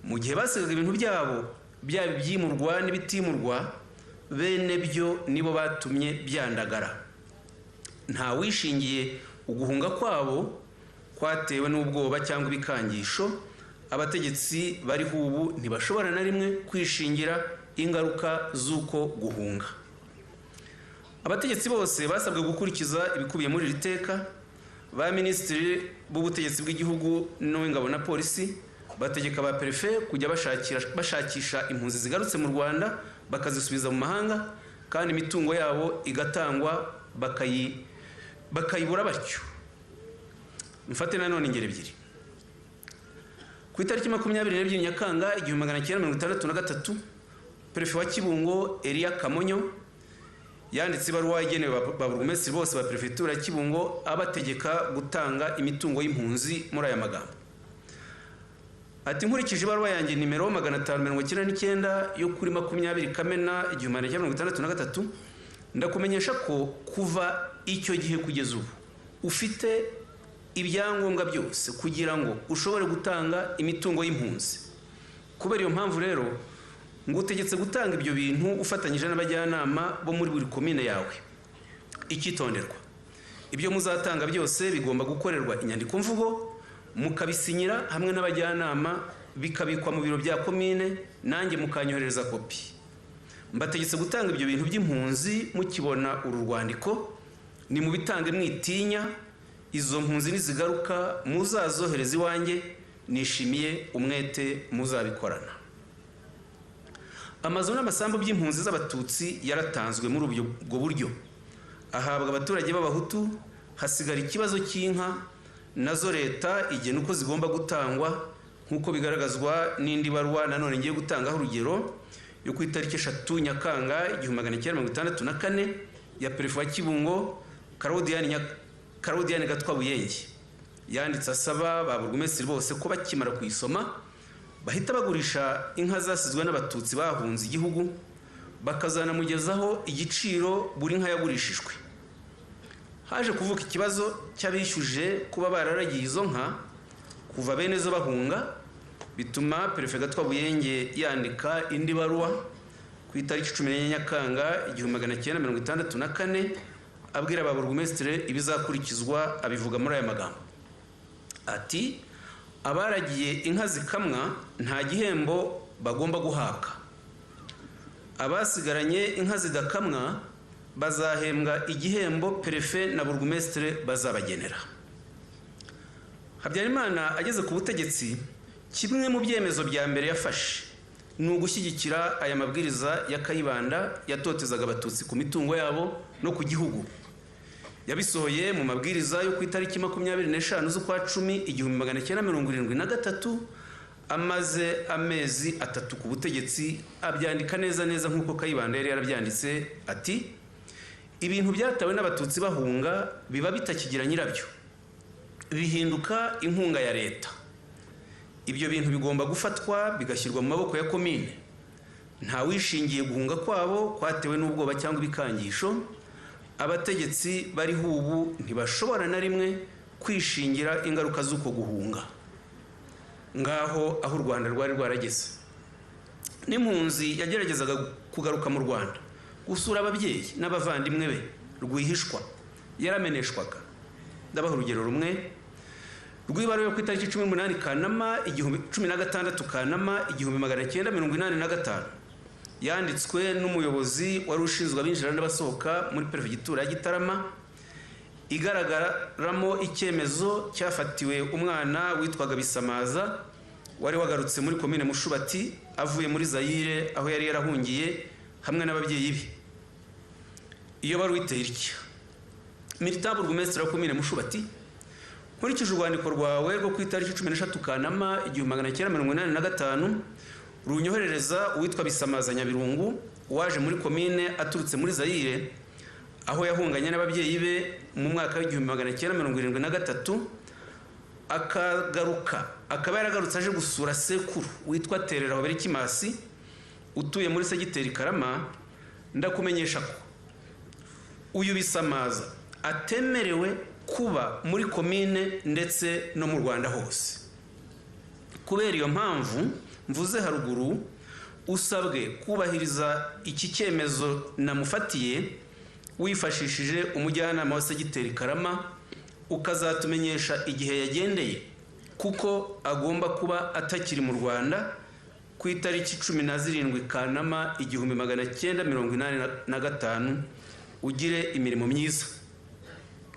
Mu gihe basigaga ibintu byabo byaba ibyimurwa n'ibitimurwa, bene byo nibo batumye byandagara. Nta wishingiye uguhunga kwabo kwatewe n'ubwoba cyangwa ibikangisho. Abategetsi bariho ubu ntibashobora na rimwe kwishingira ingaruka z'uko guhunga. Abategetsi bose basabwe gukurikiza ibikubiye muri iri teka. Ba minisitiri b'ubutegetsi bw'igihugu n'uw'ingabo na polisi bategeka ba perefe kujya bashakisha impunzi zigarutse mu Rwanda bakazisubiza mu mahanga, kandi imitungo yabo igatangwa bakayibura batyo. Mfate nanone ingero ebyiri. Ku itariki 22 Nyakanga 1963, perefe wa Kibungo Elia Kamonyo yanditse ibaruwa igenewe ba burugumesitiri bose ba perefegitura ya Kibungo abategeka gutanga imitungo y'impunzi muri aya magambo. Ati: nkurikije ibaruwa yanjye nimero 599 yo kuri 20 Kamena 1963, ndakumenyesha ko kuva icyo gihe kugeza ubu ufite ibyangombwa byose kugira ngo ushobore gutanga imitungo y'impunzi. Kubera iyo mpamvu rero ngutegetse gutanga ibyo bintu ufatanyije n'abajyanama bo muri buri komine yawe. Icyitonderwa: Ibyo muzatanga byose bigomba gukorerwa inyandiko mvugo, mukabisinyira hamwe n'abajyanama, bikabikwa mu biro bya komine, nanjye mukanyoherereza kopi. Mbategetse gutanga ibyo bintu by'impunzi mukibona uru rwandiko, ni mubitange mwitinya. Izo mpunzi nizigaruka muzazohereza iwanjye, nishimiye umwete muzabikorana. Amazu n'amasambu by'impunzi z'Abatutsi yaratanzwe muri ubwo buryo, ahabwa abaturage b'Abahutu. Hasigara ikibazo cy'inka, nazo leta igena uko zigomba gutangwa, nk'uko bigaragazwa n'indi baruwa nanone ngiye gutangaho urugero, yo ku itariki 3 Nyakanga 1964 ya perefe wa Kibungo Karodiyani Gatwa Buyenge, yanditse asaba ba burugumesitiri bose ko bakimara kuyisoma bahita bagurisha inka zasizwe n'Abatutsi bahunze igihugu, bakazanamugezaho igiciro buri nka yagurishijwe. Haje kuvuka ikibazo cy'abishyuje kuba bararagiye izo nka kuva bene zo bahunga, bituma perefe Gatwa Buyenge yandika indi baruwa ku itariki 14 Nyakanga 1964, abwira ba burugumesitiri ibizakurikizwa. Abivuga muri aya magambo ati: abaragiye inka zikamwa nta gihembo bagomba guhabwa, abasigaranye inka zidakamwa bazahembwa igihembo perefe na burugumesitiri bazabagenera. Habyarimana ageze ku butegetsi, kimwe mu byemezo bya mbere yafashe ni ugushyigikira aya mabwiriza ya Kayibanda yatotezaga Abatutsi ku mitungo yabo no ku gihugu. Yabisohoye mu mabwiriza yo ku itariki 25 z'ukwa 10 1973, amaze amezi 3 ku butegetsi, abyandika neza neza nk'uko Kayibanda yari yarabyanditse, ati: ibintu byatawe n'Abatutsi bahunga biba bitakigira nyirabyo, bihinduka inkunga ya leta. Ibyo bintu bigomba gufatwa bigashyirwa mu maboko ya komine. Nta wishingiye guhunga kwabo kwatewe n'ubwoba cyangwa ibikangisho. Abategetsi bariho ubu ntibashobora na rimwe kwishingira ingaruka z'uko guhunga. Ngaho aho u Rwanda rwari rwarageze. N'impunzi yageragezaga kugaruka mu Rwanda gusura ababyeyi n'abavandimwe be rwihishwa, yarameneshwaga. Ndabaha urugero rumwe rw'ibaruwa yo ku itariki 18 Kanama 16 Kanama 1985, yanditswe n'umuyobozi wari ushinzwe abinjira n'abasohoka muri perefegitura ya Gitarama, igaragaramo icyemezo cyafatiwe umwana witwaga Bisamaza wari wagarutse muri komine Mushubati avuye muri Zaire aho yari yarahungiye hamwe n'ababyeyi be. Iyo baruwa iteye itya: Militant burugumesitiri wa komine Mushubati, nkurikije urwandiko rwawe rwo ku itariki 13 Kanama 1985 runyoherereza uwitwa Bisamaza Nyabirungu waje muri komine aturutse muri Zaire aho yahunganye n'ababyeyi be mu mwaka wa 1973, akagaruka akaba yaragarutse aje gusura sekuru witwa Terera Hoberikimasi utuye muri segiteri Karama. Ndakumenyesha ko uyu Bisamaza atemerewe kuba muri komine ndetse no mu Rwanda hose. Kubera iyo mpamvu mvuze haruguru, usabwe kubahiriza iki cyemezo namufatiye wifashishije umujyanama wa segiteri Karama, ukazatumenyesha igihe yagendeye, kuko agomba kuba atakiri mu Rwanda ku itariki 17 Kanama 1985. Ugire imirimo myiza.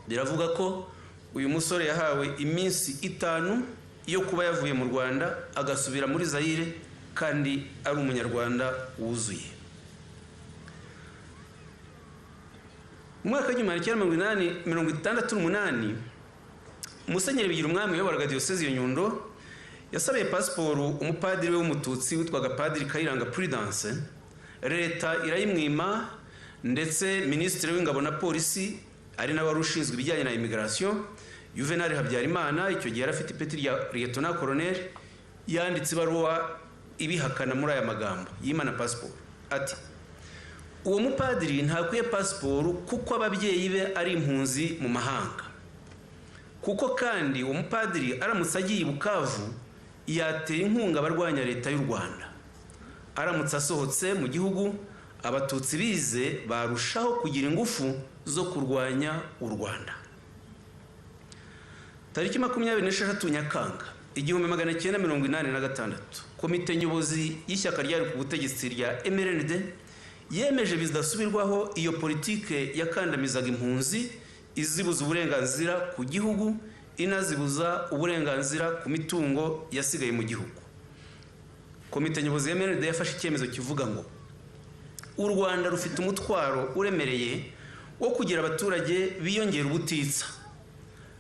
Biravuga ko uyu musore yahawe iminsi 5 yo kuba yavuye mu Rwanda agasubira muri Zaire, kandi ari umunyarwanda wuzuye. Mu mwaka wa 1968, Musenyeri Bigirumwami wayoboraga diyosezi ya Nyundo yasabiye pasiporo umupadiri we w'Umututsi witwaga Padiri Kayiranga Prudence. Leta irayimwima, ndetse minisitiri w'ingabo na polisi ari nawe wari ushinzwe ibijyanye na immigration, Juvenal Habyarimana, icyo gihe yari afite ipeti rya lieutenant colonel, yanditse ibaruwa ibihakana muri aya magambo yimana pasiporo, ati: uwo mupadiri ntakwiye pasiporo kuko ababyeyi be ari impunzi mu mahanga, kuko kandi uwo mupadiri aramutse agiye i Bukavu yatera inkunga abarwanya leta y'u Rwanda. Aramutse asohotse mu gihugu, Abatutsi bize barushaho kugira ingufu zo kurwanya u Rwanda. Tariki 26 Nyakanga 1986, komite nyobozi y'ishyaka ryari ku butegetsi rya MRND yemeje bidasubirwaho iyo politike yakandamizaga impunzi, izibuza uburenganzira ku gihugu, inazibuza uburenganzira ku mitungo yasigaye mu gihugu. Komite nyobozi ya MRND yafashe icyemezo kivuga ngo u Rwanda rufite umutwaro uremereye wo kugira abaturage biyongera ubutitsa.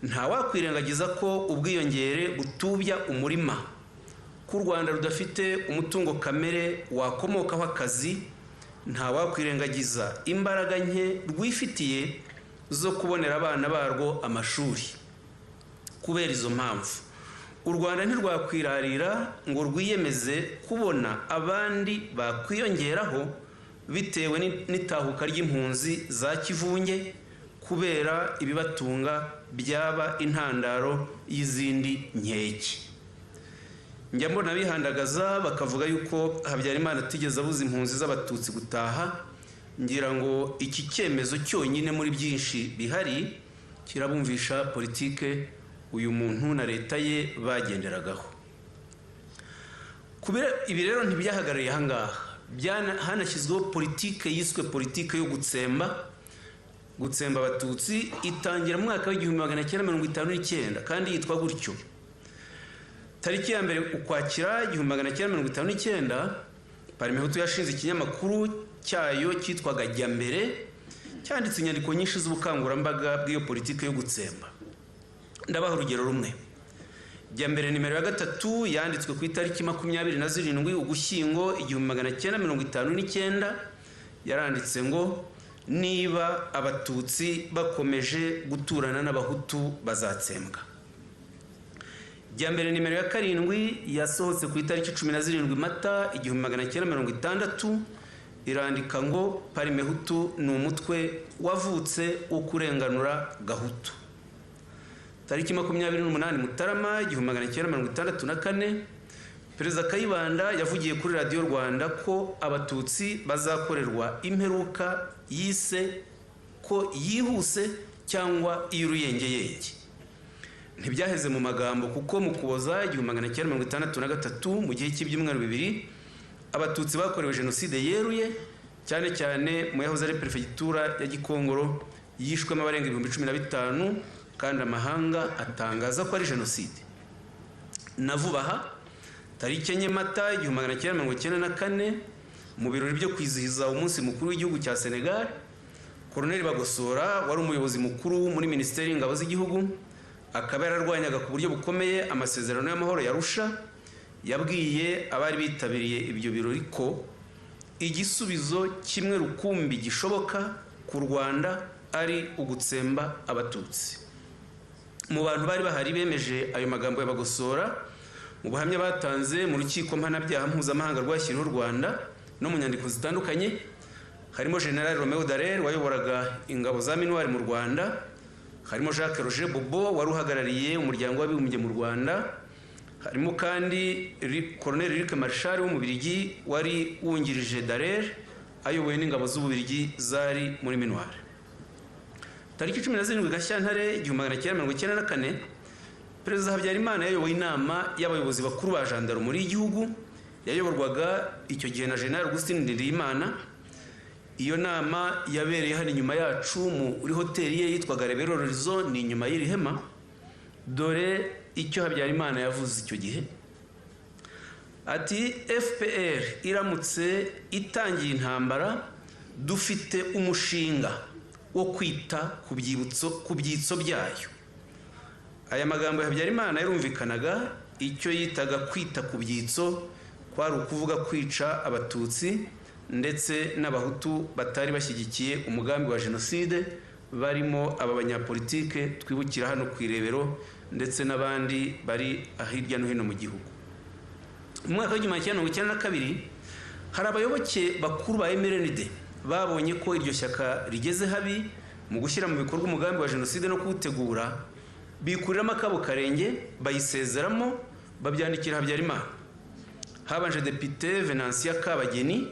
Nta wakwirengagiza ko ubwiyongere butubya umurima, ko u Rwanda rudafite umutungo kamere wakomokaho akazi. Nta wakwirengagiza imbaraga nke rwifitiye zo kubonera abana barwo amashuri. Kubera izo mpamvu, u Rwanda ntirwakwirarira ngo rwiyemeze kubona abandi bakwiyongeraho bitewe n'itahuka ry'impunzi za kivunge, kubera ibibatunga byaba intandaro y'izindi nkeke. Njya mbona bihandagaza bakavuga yuko Habyarimana atigeze abuza impunzi z'abatutsi gutaha. Ngira ngo iki cyemezo cyonyine muri byinshi bihari kirabumvisha politike uyu muntu na leta ye bagenderagaho. Ibi rero ntibyahagarariye aha ngaha, hanashyizweho politike yiswe politike yo gutsemba abatutsi, itangira mu mwaka w'1959 kandi yitwa gutyo. Tariki ya 1 Ukwakira 1959, Parmehutu yashinze ikinyamakuru cyayo cyitwaga Jyambere, cyanditse inyandiko nyinshi z'ubukangurambaga bw'iyo politike yo gutsemba. Ndabaha urugero rumwe. Jyambere nimero ya 3 yanditswe ku itariki 27 Ugushyingo 1959, yaranditse ngo niba abatutsi bakomeje guturana n'abahutu bazatsembwa. Jyambere nimero ya 7 yasohotse ku itariki 17 Mata 1960, irandika ngo Parmehutu ni umutwe wavutse wo kurenganura Gahutu. Tariki 28 Mutarama 1964, Perezida Kayibanda yavugiye kuri Radiyo Rwanda ko abatutsi bazakorerwa imperuka yise ko yihuse cyangwa iy'uruyengeyenge. Ntibyaheze mu magambo, kuko mu Kuboza 1963, mu gihe cy'ibyumweru 2, abatutsi bakorewe jenoside yeruye, cyane cyane mu yahoze ari perefegitura ya Gikongoro, yishwemo abarenga 15,000, kandi amahanga atangaza ko ari jenoside. Na vuba aha, tariki 4 Mata 1994, mu birori byo kwizihiza umunsi mukuru w'igihugu cya Senegal, Colonel Bagosora wari umuyobozi mukuru muri Minisiteri y'Ingabo z'Igihugu, akaba yararwanyaga ku buryo bukomeye amasezerano y'amahoro ya Arusha, yabwiye abari bitabiriye ibyo birori ko igisubizo kimwe rukumbi gishoboka ku Rwanda ari ugutsemba abatutsi. Mu bantu bari bahari bemeje ayo magambo ya Bagosora, mu buhamya batanze mu rukiko mpanabyaha mpuzamahanga rwashyiriweho u Rwanda no mu nyandiko zitandukanye, harimo General Romeo Dallaire wayoboraga ingabo za Minuar mu Rwanda, harimo Jacques Roger Bobo wari uhagarariye umuryango w'abibumbye mu Rwanda, harimo kandi Colonel Luc Marchal w'Umubirigi wari wungirije Dallaire ayoboye n'ingabo z'Ububirigi zari muri Minuar. Tariki 17 Gashyantare 1994, Perezida Habyarimana yayoboye inama y'abayobozi bakuru ba gendarmerie y'igihugu, yayoborwaga icyo gihe na General Augustin Ndindiyimana. Iyo nama yabereye hano inyuma yacu muri hoteli ye yitwaga Rebero Horizon, ni inyuma y'iri hema. Dore icyo Habyarimana yavuze icyo gihe, ati FPR iramutse itangiye intambara, dufite umushinga wo kwita ku byitso byayo. Aya magambo ya Habyarimana yarumvikanaga, icyo yitaga kwita ku byitso kwari ukuvuga kwica abatutsi ndetse n'abahutu batari bashyigikiye umugambi wa jenoside, barimo aba banyapolitike twibukira hano ku Irebero ndetse n'abandi bari hirya no hino mu gihugu. Mu mwaka w'1992, hari abayoboke bakuru ba MRND babonye ko iryo shyaka rigeze habi mu gushyira mu bikorwa umugambi wa jenoside no kuwutegura, bikuriramo akabo karenge, bayisezeramo, babyandikira Habyarimana. Habanje Depite Venantia Kabageni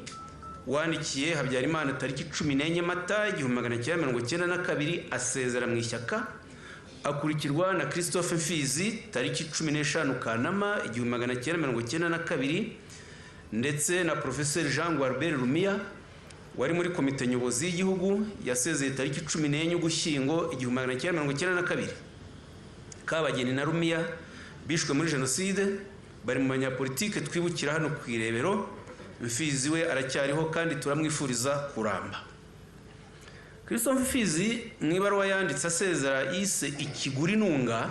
wandikiye Habyarimana tariki 14 Mata 1992 asezera mu ishyaka, Akurikirwa na Christophe Mfizi tariki 15 Kanama 1992, ndetse na Professeur Jean Gualbert Rumiya wari muri komite nyobozi y'igihugu, yasezeye tariki 14 Ugushyingo 1992. Kabageni na Rumiya bishwe muri jenoside, bari mu banyapolitike twibukira hano ku Irebero. Mfizi we aracyariho kandi turamwifuriza kuramba. Christophe Mfizi mu ibaruwa yanditse asezera yise ikiguri nunga,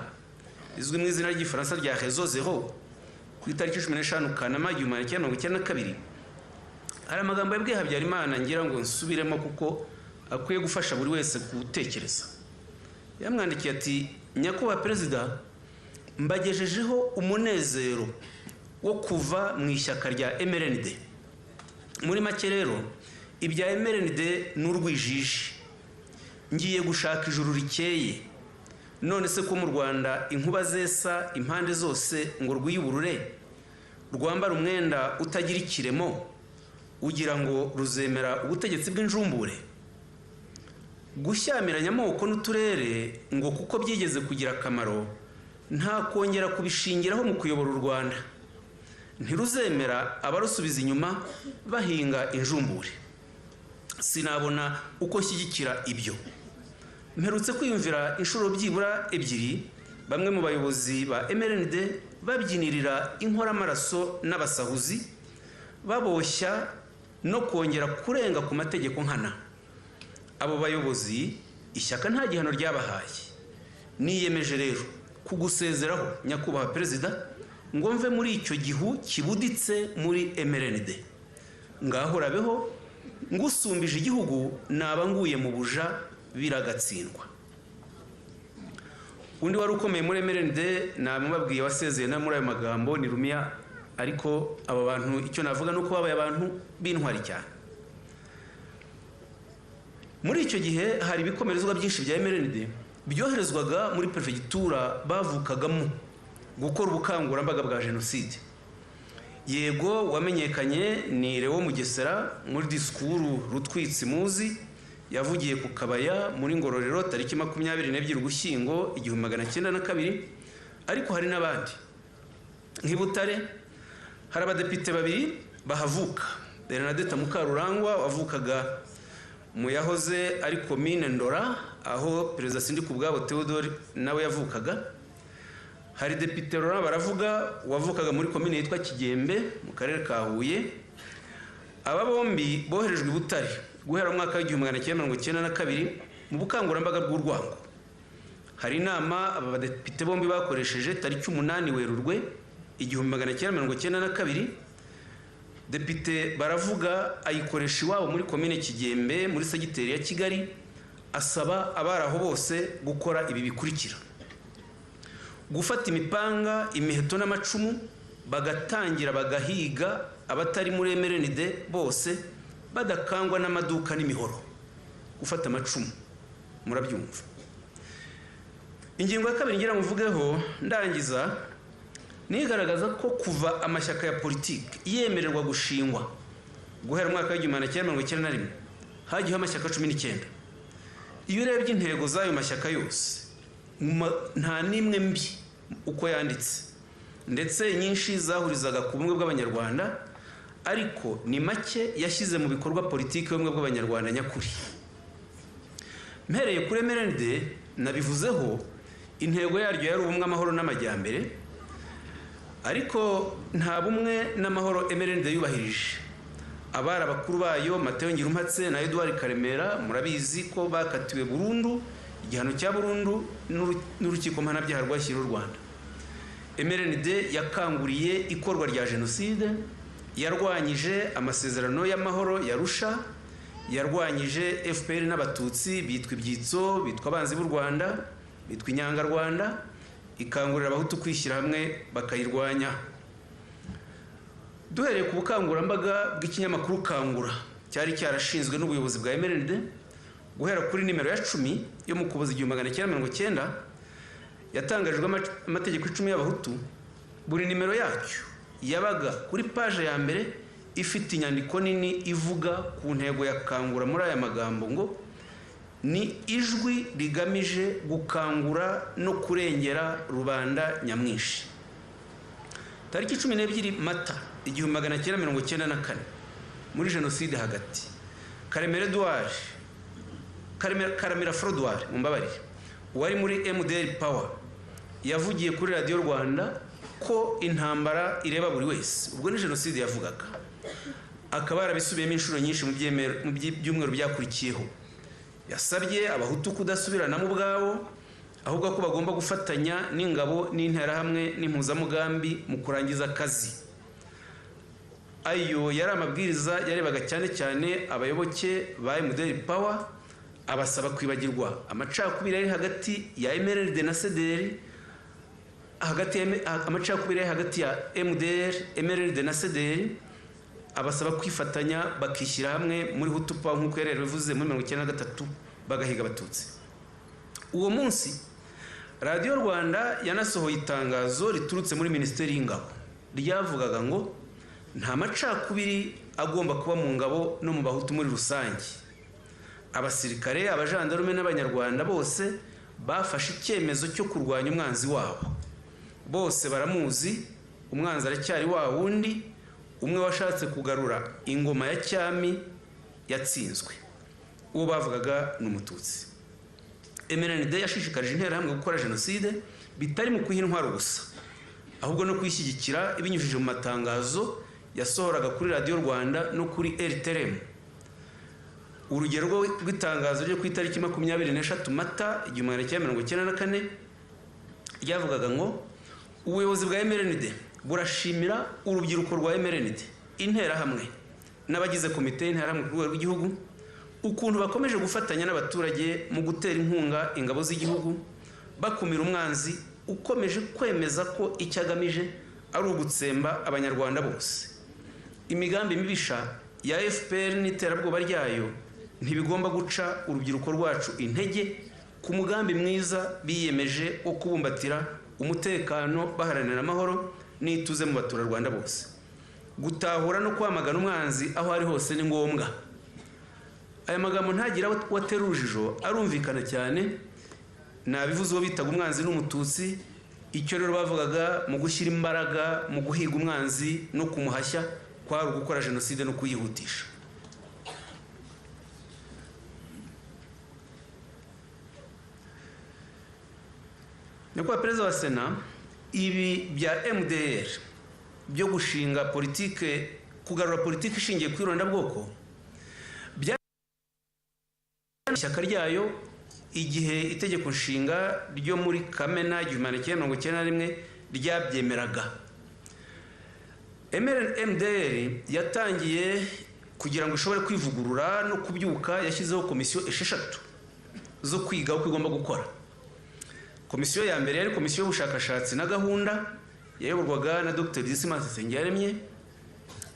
izwi mu izina ry'igifaransa rya Réseau Zéro, ku itariki 15 Kanama 1992, hari amagambo yabwiye Habyarimana ngira ngo nsubiremo kuko akwiye gufasha buri wese gutekereza. Yamwandikiye ati: "Nyakubahwa Perezida, mbagejejeho umunezero wo kuva mu ishyaka rya MRND. Muri make rero ibya MRND ni urwijiji, ngiye gushaka ijuru rikeye. None se ko mu Rwanda inkuba zesa impande zose ngo rwiyuburure, rwambara umwenda utagira ikiremo, ugira ngo ruzemera ubutegetsi bw'injumbure? Gushyamiranya amoko n'uturere ngo kuko byigeze kugira akamaro, nta kongera kubishingiraho mu kuyobora u Rwanda. Ntiruzemera abarusubiza inyuma bahinga injumbure. Sinabona uko nshyigikira ibyo. Mperutse kwiyumvira inshuro byibura 2 bamwe mu bayobozi ba MRND babyinirira inkoramaraso n'abasahuzi, baboshya no kongera kurenga ku mategeko nkana. Abo bayobozi ishyaka nta gihano ryabahaye. Niyemeje rero kugusezeraho Nyakubahwa Perezida, ngo mve muri icyo gihu kibuditse muri MRND. Ngaho rabeho ngusumbije igihugu, naba nguye mu buja biragatsindwa." Undi wari ukomeye muri MRND namubabwiye wasezeye na muri ayo magambo ni Rumiya, ariko aba bantu icyo navuga nuko babaye abantu b'intwari cyane. Muri icyo gihe hari ibikomerezwa byinshi bya MRND byoherezwaga muri prefegitura bavukagamo gukora ubukangurambaga bwa jenoside. Yego wamenyekanye ni Leo Mugesera muri disikuru Rutwitsi muzi yavugiye ku Kabaya muri Ngororero tariki 22 Ugushyingo 1902, ariko hari n'abandi. Nk'i Butare hari abadepite babiri bahavuka, Bernadette Mukarurangwa wavukaga mu yahoze ari komine Ndora aho Perezida Sindikubwabo Theodore nawe yavukaga. Hari Depite Laurent Baravuga wavukaga muri komine yitwa Kigembe mu karere ka Huye. Aba bombi boherejwe i Butare guhera mu mwaka wa 1992 mu bukangurambaga bw'urwango. Hari inama aba badepite bombi bakoresheje tariki 8 Werurwe 1992. Depite Baravuga ayikoresha iwabo muri komine Kigembe muri segiteri ya Kigali, asaba abari aho bose gukora ibi bikurikira: gufata imipanga, imiheto n'amacumu, bagatangira bagahiga abatari muri MRND bose badakangwa n'amaduka n'imihoro. Gufata amacumu, murabyumva. Ingingo ya kabiri ngira muvugeho ndangiza nigaragaza ko kuva amashyaka ya politiki yemererwa gushingwa guhera mu mwaka wa 1991 hagiyeho amashyaka 19. Iyo urebye intego z'ayo mashyaka yose nta n'imwe mbi uko yanditse, ndetse nyinshi zahurizaga ku bumwe bw'Abanyarwanda, ariko ni make yashyize mu bikorwa politiki y'ubumwe bw'Abanyarwanda nyakuri. Mpereye kuri MRND nabivuzeho, intego yaryo yari ubumwe, amahoro n'amajyambere, ariko nta bumwe n'amahoro MRND yubahirije. Abari abakuru bayo Mateo Ngirumpatse na Edouard Karemera murabizi ko bakatiwe burundu igihano cya burundu n'urukiko mpanabyaha rwashyiriweho u Rwanda. MRND yakanguriye ikorwa rya jenoside, yarwanyije amasezerano y'amahoro ya Arusha, yarwanyije FPR n'Abatutsi bitwa ibyitso, bitwa abanzi b'u Rwanda, bitwa inyangarwanda, ikangurira Abahutu kwishyira hamwe bakayirwanya. Duhereye ku bukangurambaga bw'ikinyamakuru Kangura cyari cyarashinzwe n'ubuyobozi bwa MRND guhera kuri nimero ya 10 yo mu Ukuboza 1990 yatangarijwe amategeko 10 y'Abahutu, buri nimero yacyo yabaga kuri paje ya mbere ifite inyandiko nini ivuga ku ntego ya Kangura muri aya magambo ngo: Ni ijwi rigamije gukangura no kurengera rubanda nyamwinshi. Tariki 12 Mata 1994, muri jenoside hagati, Karemera Edouard, Karamira Frodoir, mumbabarire, wari muri MDR Power, yavugiye kuri Radiyo Rwanda ko intambara ireba buri wese. Ubwo ni jenoside yavugaga, akaba yarabisubiyemo inshuro nyinshi mu byumweru byakurikiyeho. Yasabye Abahutu kudasubiranamo ubwabo, ahubwo ko bagomba gufatanya n'ingabo n'interahamwe n'impuzamugambi mu kurangiza akazi. Ayo yari amabwiriza yarebaga cyane cyane abayoboke ba MDR Power, abasaba kwibagirwa amacakubiri yari hagati ya MRD na CDR, hagati amacakubiri yari hagati ya MDR, MRD na CDR, abasaba kwifatanya bakishyira hamwe muri Hutu Power nk'uko yari yarabivuze muri 1993, bagahiga Abatutsi. Uwo munsi Radiyo Rwanda yanasohoye itangazo riturutse muri Minisiteri y'Ingabo ryavugaga ngo nta macakubiri agomba kuba mu ngabo no mu Bahutu muri rusange. Abasirikare, abajandarume n'Abanyarwanda bose bafashe icyemezo cyo kurwanya umwanzi wabo. Bose baramuzi, umwanzi aracyari wa wundi, umwe washatse kugarura ingoma ya cyami yatsinzwe. Uwo bavugaga ni Umututsi. MRND yashishikarije interahamwe gukora jenoside bitari mu kwiha intwaro gusa, ahubwo no kuyishyigikira ibinyujije mu matangazo yasohoraga kuri Radiyo Rwanda no kuri RTRM. Urugero rw'itangazo ryo ku itariki 23 Mata 1994 ryavugaga ngo ubuyobozi bwa MRND burashimira urubyiruko rwa MRND, interahamwe n'abagize komite y'interahamwe ku rwego rw'igihugu ukuntu bakomeje gufatanya n'abaturage mu gutera inkunga ingabo z'igihugu, bakumira umwanzi ukomeje kwemeza ko icyo agamije ari ugutsemba Abanyarwanda bose. Imigambi mibisha ya FPR n'iterabwoba ryayo ntibigomba guca urubyiruko rwacu intege ku mugambi mwiza biyemeje wo kubumbatira umutekano, baharanira amahoro n'ituze mu baturarwanda bose. Gutahura no kwamagana umwanzi aho ari hose ni ngombwa. Aya magambo ntagira watera urujijo, arumvikana cyane. Nabivuze, uwo bitaga umwanzi n'Umututsi. Icyo rero bavugaga mu gushyira imbaraga mu guhiga umwanzi no kumuhashya kwari ugukora jenoside no kuyihutisha. Nyakubahwa Perezida wa Sena, ibi bya MDR byo gushinga politike, kugarura politiki ishingiye ku irondabwoko, ishyaka ryayo igihe itegeko nshinga ryo muri Kamena 1991 ryabyemeraga. MDR yatangiye kugira ngo ishobore kwivugurura no kubyuka, yashyizeho komisiyo 6 zo kwiga uko igomba gukora. Komisiyo ya mbere yari komisiyo y'ubushakashatsi na gahunda, yayoborwaga na Dr. Dismas Nsengiyaremye.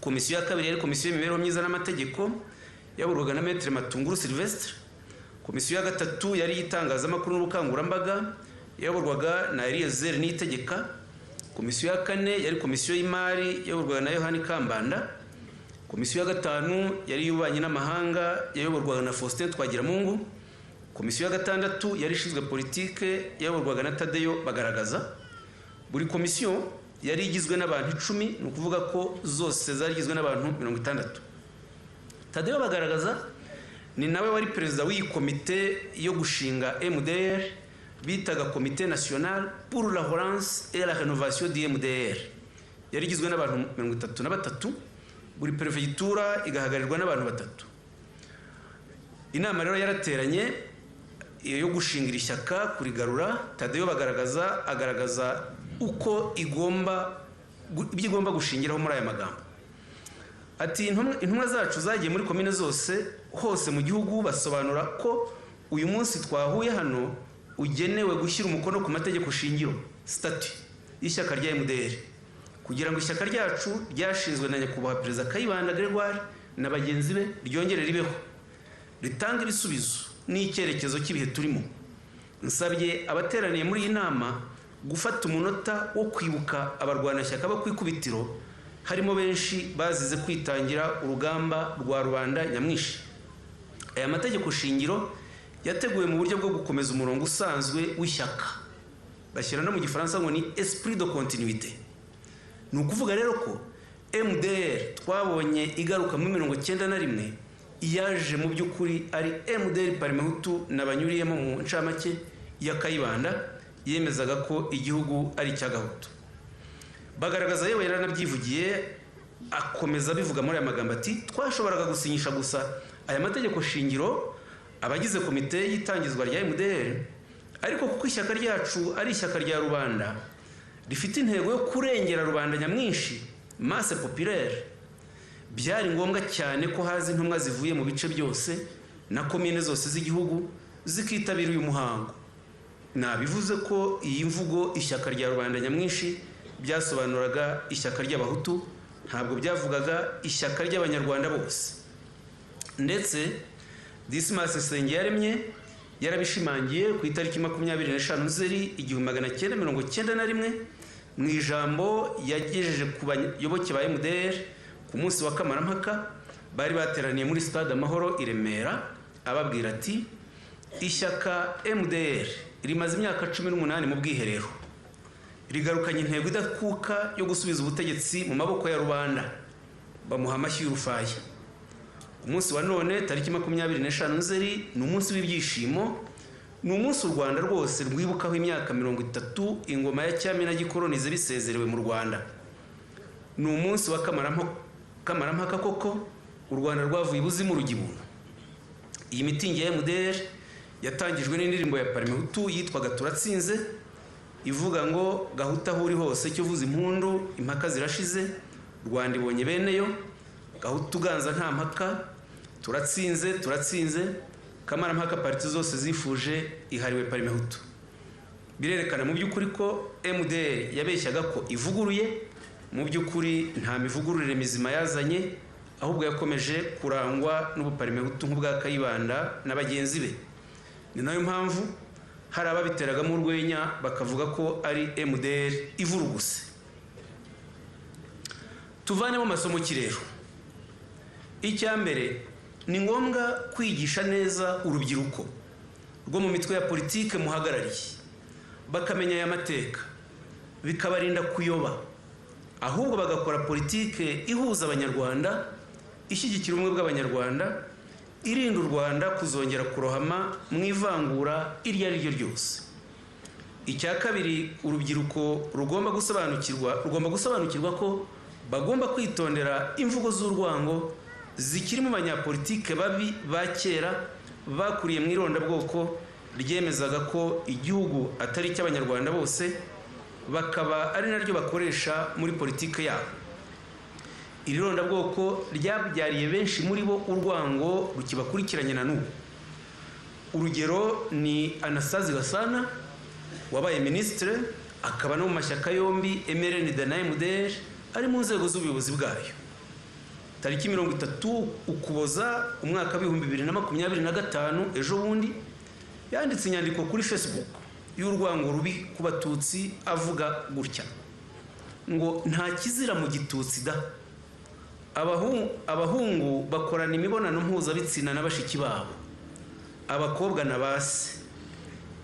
Komisiyo ya kabiri yari komisiyo y'imibereho myiza n'amategeko, yayoborwaga na Maître Matunguru Sylvestre. Komisiyo ya gatatu yari itangazamakuru n'ubukangurambaga, yayoborwaga na Eliezer Niyitegeka. Komisiyo ya kane yari komisiyo y'imari, yayoborwaga na Yohani Kambanda. Komisiyo ya gatanu yari iy'ububanyi n'amahanga, yayoborwaga na Faustin Twagiramungu. Komisiyo ya gatandatu yari ishinzwe politike, yayoborwaga na Tadeyo Bagaragaza. Buri komisiyo yari igizwe n'abantu 10, ni ukuvuga ko zose zari igizwe n'abantu 60. Tadeyo Bagaragaza ni nawe wari perezida w'iyi komite yo gushinga MDR, bitaga Komite Nationale pour la Relance et la Rénovation du MDR. Yari igizwe n'abantu 33, buri perefegitura igahagarirwa n'abantu 3. Inama rero yarateranye yo gushingira ishyaka kurigarura. Tadeyo Bagaragaza agaragaza uko igomba, ibyo igomba gushingiraho muri aya magambo. Ati intumwa zacu zagiye muri komine zose hose mu gihugu, basobanura ko uyu munsi twahuye hano ugenewe gushyira umukono ku mategeko shingiro, statut y'ishyaka rya MDR, kugira ngo ishyaka ryacu ryashinzwe na Nyakubahwa Perezida Kayibanda Gregoire na bagenzi be ryongere ribeho, ritanga ibisubizo n'icyerekezo cy'ibihe turimo. Nsabye abateraniye muri iyi nama gufata umunota wo kwibuka abarwanashyaka bo ku ikubitiro, harimo benshi bazize kwitangira urugamba rwa rubanda nyamwinshi. Aya mategeko shingiro Yateguwe mu buryo bwo gukomeza umurongo usanzwe w'ishyaka, bashyira no mu Gifaransa ngo ni esprit de continuité. Ni ukuvuga rero ko MDR twabonye igaruka muri 91 iyaje mu by'ukuri ari MDR Parmehutu n'abanyuriyemo mu ncamake ya Kayibanda, yemezaga ko igihugu ari icy'Agahutu. Bagaragaza, yewe yaranabyivugiye, akomeza abivuga muri aya magambo ati: "Twashoboraga gusinyisha gusa aya mategeko shingiro abagize komite y'itangizwa rya MDR, ariko kuko ishyaka ryacu ari ishyaka rya rubanda rifite intego yo kurengera rubanda nyamwinshi, masse populaire, byari ngombwa cyane ko haza intumwa zivuye mu bice byose na komine zose z'igihugu zikitabira uyu muhango." Nabivuze ko iyi mvugo ishyaka rya rubanda nyamwinshi byasobanuraga ishyaka ry'Abahutu, ntabwo byavugaga ishyaka ry'Abanyarwanda bose. Ndetse Dismas Nsengiyaremye yarabishimangiye ku itariki 25 Nzeri 1991, mu ijambo yagejeje ku bayoboke ba MDR ku munsi wa Kamarampaka bari bateraniye muri Stade Amahoro i Remera, ababwira ati: "Ishyaka MDR rimaze imyaka 18 mu bwiherero, rigarukanye intego idakuka yo gusubiza ubutegetsi mu maboko ya rubanda." Bamuha amashyi y'urufaya. Umunsi wa none, tariki 25 Nzeri, ni umunsi w'ibyishimo, ni umunsi u Rwanda rwose rwibukaho imyaka 30 ingoma ya cyami na gikolonize bisezerewe mu Rwanda. Ni umunsi wa Kamarampaka koko u Rwanda rwavuye ibuzimu rujya ibuntu. Iyi mitingi ya MDR yatangijwe n'indirimbo ya Parmehutu yitwaga "Turatsinze", ivuga ngo: "Gahuta aho uri hose cyo uvuza impundu, impaka zirashize, Rwanda ibonye beneyo, Gahutu uganza nta mpaka, turatsinze, turatsinze, Kamarampaka parti zose zifuje ihariwe Parmehutu." Birerekana mu by'ukuri ko MDR yabeshyaga ko ivuguruye, mu by'ukuri nta mivugururire mizima yazanye, ahubwo yakomeje kurangwa n'ubuparimehutu nk'ubwa Kayibanda na bagenzi be. Ni nayo mpamvu hari ababiteragamo urwenya bakavuga ko ari MDR ivuruguse. Tuvanemo amasomo ki rero? Icya mbere, ni ngombwa kwigisha neza urubyiruko rwo mu mitwe ya politike muhagarariye, bakamenya aya mateka, bikabarinda kuyoba, ahubwo bagakora politike ihuza Abanyarwanda, ishyigikira ubumwe bw'Abanyarwanda, irinda u Rwanda kuzongera kurohama mu ivangura iryo ari ryo ryose. Icya kabiri, urubyiruko rugomba gusobanukirwa ko bagomba kwitondera imvugo z'urwango zikiri mu banyapolitike babi ba kera bakuriye mu irondabwoko ryemezaga ko igihugu atari icy'Abanyarwanda bose, bakaba ari naryo bakoresha muri politike yabo. Iri rondabwoko ryabyariye benshi muri bo urwango rukibakurikiranye na n'ubu. Urugero ni Anastase Gasana, wabaye minisitire, akaba no mu mashyaka yombi MRND na MDR ari mu nzego z'ubuyobozi bwayo. Tariki 30 Ukuboza umwaka w'2025, ejo bundi, yanditse inyandiko kuri Facebook y'urwango rubi ku Batutsi, avuga gutya ngo: "Nta kizira mu Gitutsi da! Abahungu bakorana imibonano mpuzabitsina na bashiki babo, abakobwa na ba se.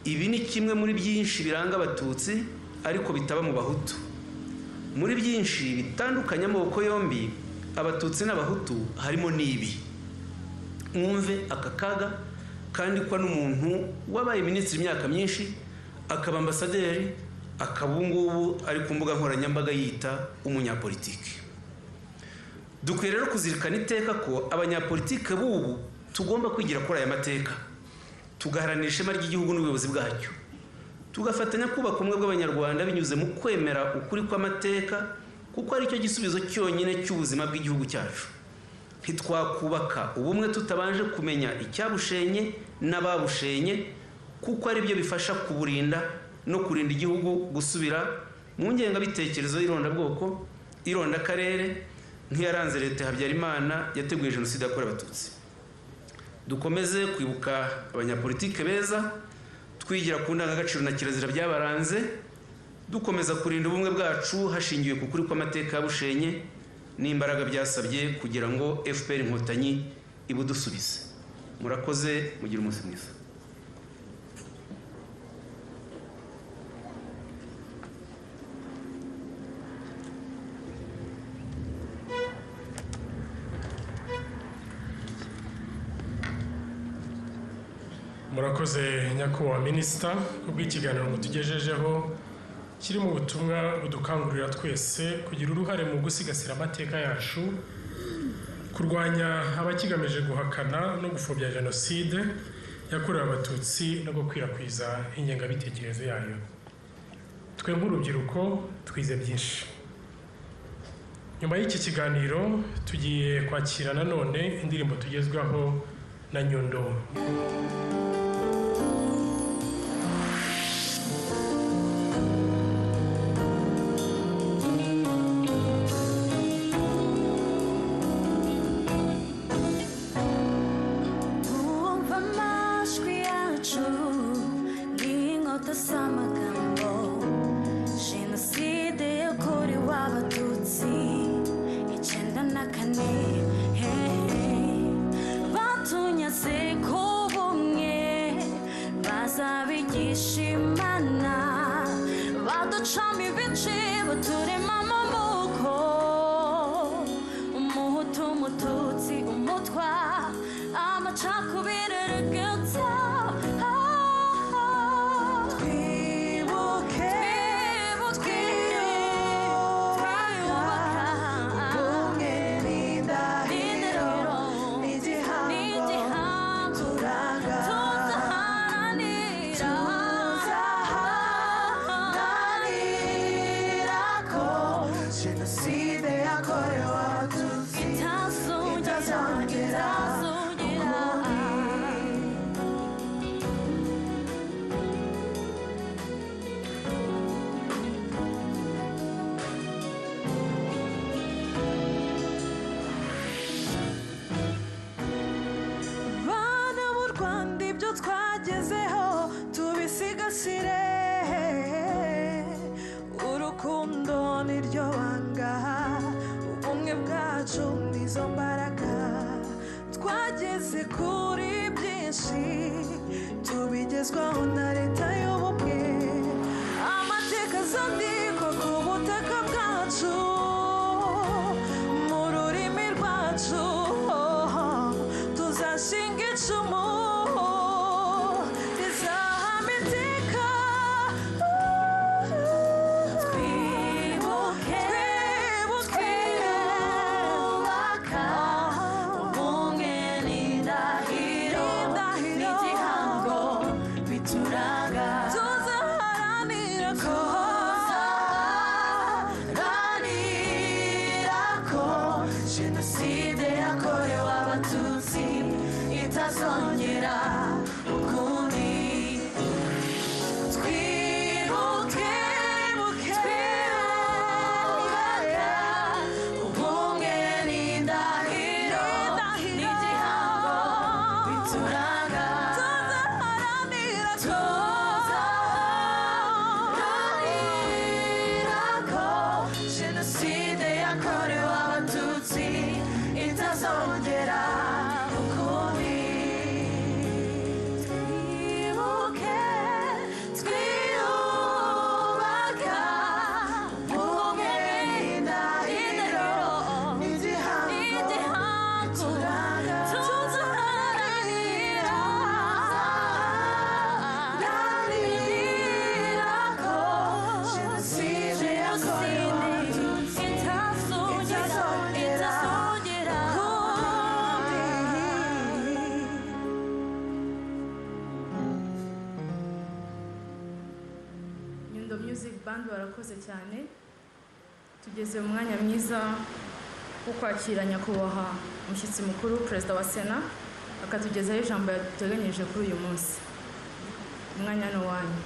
Ibi ni kimwe muri byinshi biranga Abatutsi ariko bitaba mu Bahutu. Muri byinshi bitandukanye amoko yombi, Abatutsi n'Abahutu, harimo n'ibi." Mwumve aka kaga kandikwa n'umuntu wabaye minisitiri imyaka myinshi, akaba ambasaderi, akaba ubu ngubu ari ku mbuga nkoranyambaga yita umunyapolitiki. Dukwiye rero kuzirikana iteka ko abanyapolitike b'ubu tugomba kwigira kuri aya mateka, tugaharanira ishema ry'igihugu n'ubuyobozi bwacyo, tugafatanya kubaka ubumwe bw'Abanyarwanda binyuze mu kwemera ukuri kw'amateka, kuko aricyo gisubizo cyonyine cy'ubuzima bw'igihugu cyacu. Ntitwakubaka ubumwe tutabanje kumenya icyabushenye n'ababushenye, kuko ari byo bifasha kuburinda no kurinda igihugu gusubira mu ngengabitekerezo y'irondabwoko, irondakarere nk'iyaranze leta ya Habyarimana yateguye Jenoside yakorewe Abatutsi. Dukomeze kwibuka abanyapolitike beza, twigira ku ndangagaciro na kirazira byabaranze, dukomeza kurinda ubumwe bwacu hashingiwe ku kuri kw'amateka yabushenye n'imbaraga byasabye kugira ngo FPR Inkotanyi ibudusubize. Murakoze, mugire umunsi mwiza. Murakoze nyakubahwa minisita kubw'ikiganiro mutugejejeho kirimo ubutumwa budukangurira twese kugira uruhare mu gusigasira amateka yacu, kurwanya abakigamije guhakana no gupfobya jenoside yakorewe Abatutsi no gukwirakwiza ingengabitekerezo yayo. Twe nk'urubyiruko twize byinshi. Nyuma y'iki kiganiro tugiye kwakira nanone indirimbo tugezwaho na Nyundo. Umva amajwi yacu n'inkota z'amagambo, jenoside yakorewe Abatutsi 94, batunyaze ku bumwe, bazabigisha Imana, baducamo ibice, baturemamo amoko, umuhutu, umututsi, umutwa, amacakubiri aragata. Twibuke, twiyubaka, ubumwe n'indahiro n'igihango bituranga. Tuzaharanira Tuzaharanira ko jenoside yakorewe Abatutsi itazongera, itazongera itazongera. Bana b'u Rwanda, ibyo twagezeho tubisigasire. Urukundo niryo banga, ubumwe bwacu nizo mbaraga. Twageze kuri byinshi tubigezwaho na leta y'ubumwe. Amateka azandikwa ku butaka bwacu, mu rurimi rwacu tuzashinga icumu rizahama iteka. Twibuke, twiyubaka, ubumwe n'indahiro n'igihango bituranga. Tuzaharanira ko Tuzaharanira ko jenoside yakorewe Abatutsi itazongera ukundi. Twibuke, twiyubaka, ubumwe n'indahiro n'igihango bituranga. Tuzaharanira ko Tuzaharanira ko jenoside yakorewe Abatutsi itazongera ukundi. Twibuke, twiyubaka, ubumwe n'indahiro n'igihango n'igihango tuzaharanira ko jenoside yakorewe Abatutsi itazongera, itazongera ukundi. Nyundo Music Band barakoze cyane. Tugeze mu mwanya mwiza wo kwakira nyakubahwa umushyitsi mukuru, perezida wa Sena, akatugezaho ijambo yaduteganyirije kuri uyu munsi. Umwanya ni uwanyu.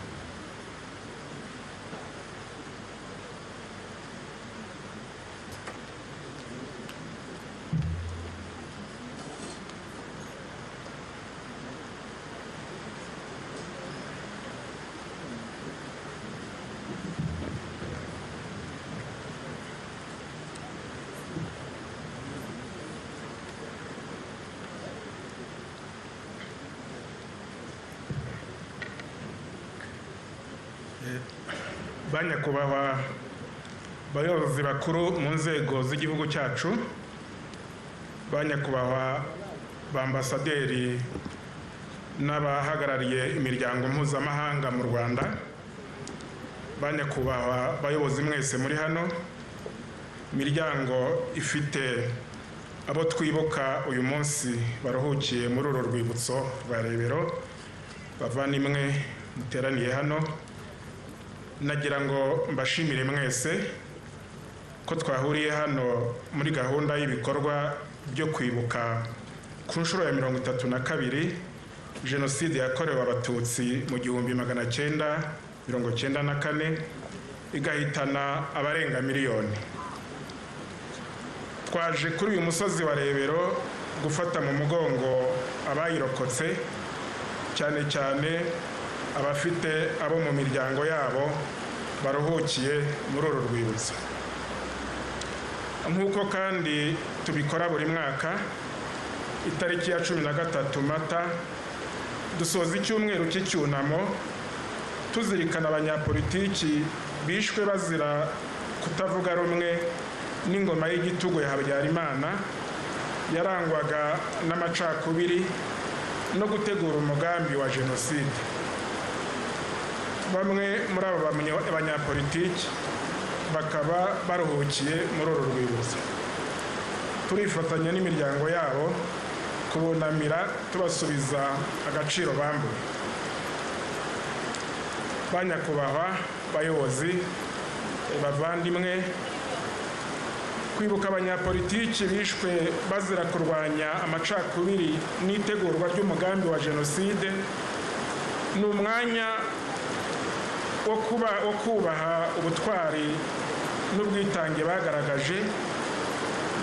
Ba nyakubahwa bayobozi bakuru mu nzego z'igihugu cyacu, ba nyakubahwa ba ambasaderi n'abahagarariye imiryango mpuzamahanga mu Rwanda, banyakubahwa bayobozi mwese muri hano, imiryango ifite abo twibuka uyu munsi baruhukiye muri uru rwibutso rwa Rebero, bavandimwe muteraniye hano, nagira ngo mbashimire mwese ko twahuriye hano muri gahunda y'ibikorwa byo kwibuka ku nshuro ya 32 Jenoside yakorewe Abatutsi mu 1994 igahitana abarenga miliyoni. Twaje kuri uyu musozi wa Rebero gufata mu mugongo abayirokotse, cyane cyane abafite abo mu miryango yabo baruhukiye muri uru rwibutso. Nk'uko kandi tubikora buri mwaka, itariki ya 13 Mata dusoza icyumweru cy'icyunamo tuzirikana abanyapolitiki bishwe bazira kutavuga rumwe n'ingoma y'igitugu ya Habyarimana yarangwaga n'amacakubiri no gutegura umugambi wa jenoside. Bamwe muri abo banyapolitiki bakaba baruhukiye muri uru rwibutso. Turifatanya n'imiryango yabo kubunamira tubasubiza agaciro bambuwe. Banyakubahwa bayobozi, bavandimwe, kwibuka abanyapolitiki bishwe bazira kurwanya amacakubiri n'itegurwa ry'umugambi wa jenoside ni umwanya wo kubaha ubutwari n'ubwitange bagaragaje,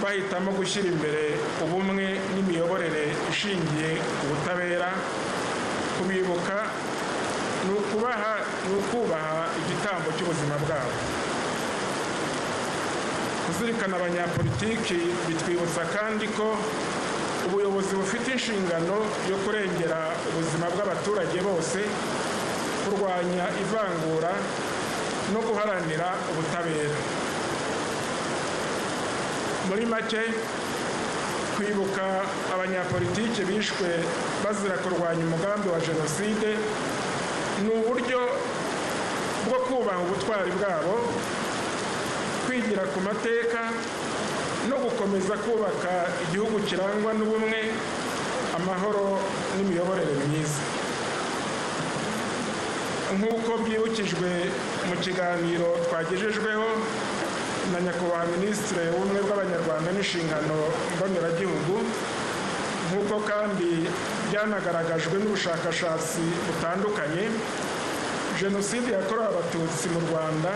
bahitamo gushyira imbere ubumwe n'imiyoborere ishingiye ku butabera. Kubibuka ni ukubaha igitambo cy'ubuzima bwabo. Kuzirikana abanyapolitiki bitwibutsa kandi ko ubuyobozi bufite inshingano yo kurengera ubuzima bw'abaturage bose, kurwanya ivangura no guharanira ubutabera. Muri make, kwibuka abanyapolitiki bishwe bazira kurwanya umugambi wa jenoside ni uburyo bwo kubaha ubutwari bwabo, kwigira ku mateka no gukomeza kubaka igihugu kirangwa n'ubumwe, amahoro n'imiyoborere myiza. Nk'uko byibukijwe mu kiganiro twagejejweho na Nyakubahwa Minisitiri w'Ubumwe bw'Abanyarwanda n'inshingano mboneragihugu, nk'uko kandi byanagaragajwe n'ubushakashatsi butandukanye, Jenoside yakorewe Abatutsi mu Rwanda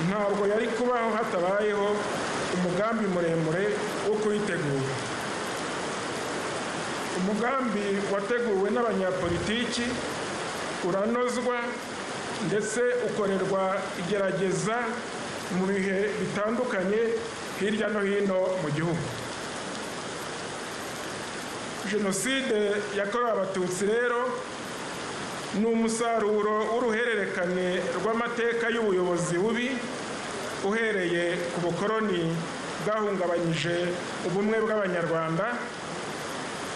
ntabwo yari kubaho hatabayeho umugambi muremure wo kuyitegura. Umugambi wateguwe n'abanyapolitiki uranozwa ndetse ukorerwa igerageza mu bihe bitandukanye hirya no hino mu gihugu. Jenoside yakorewe Abatutsi rero ni umusaruro w'uruhererekane rw'amateka y'ubuyobozi bubi, uhereye ku bukoroni bwahungabanyije ubumwe bw'Abanyarwanda,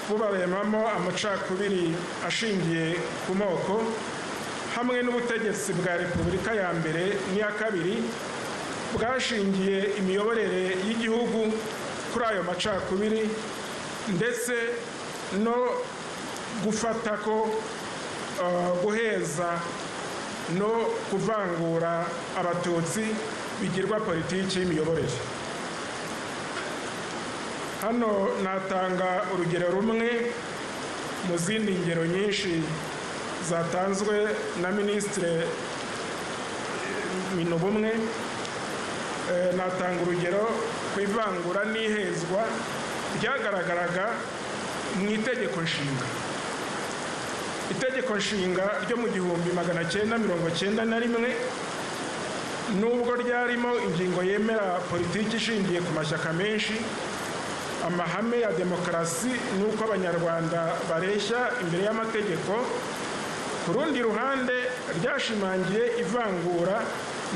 bubaremamo amacakubiri ashingiye ku moko, hamwe n'ubutegetsi bwa Repubulika ya mbere n'iya kabiri bwashingiye imiyoborere y'igihugu kuri ayo macakubiri, ndetse no gufata ko guheza no kuvangura Abatutsi bigirwa politiki y'imiyoborere. Hano natanga urugero rumwe mu zindi ngero nyinshi zatanzwe na Minisitiri Minubumwe. Natanga urugero ku ivangura n'ihezwa ryagaragaraga mu itegeko nshinga. Itegeko nshinga ryo mu 1991, nubwo ryarimo ingingo yemera politiki ishingiye ku mashyaka menshi, amahame ya demokarasi n'uko Abanyarwanda bareshya imbere y'amategeko, ku rundi ruhande ryashimangiye ivangura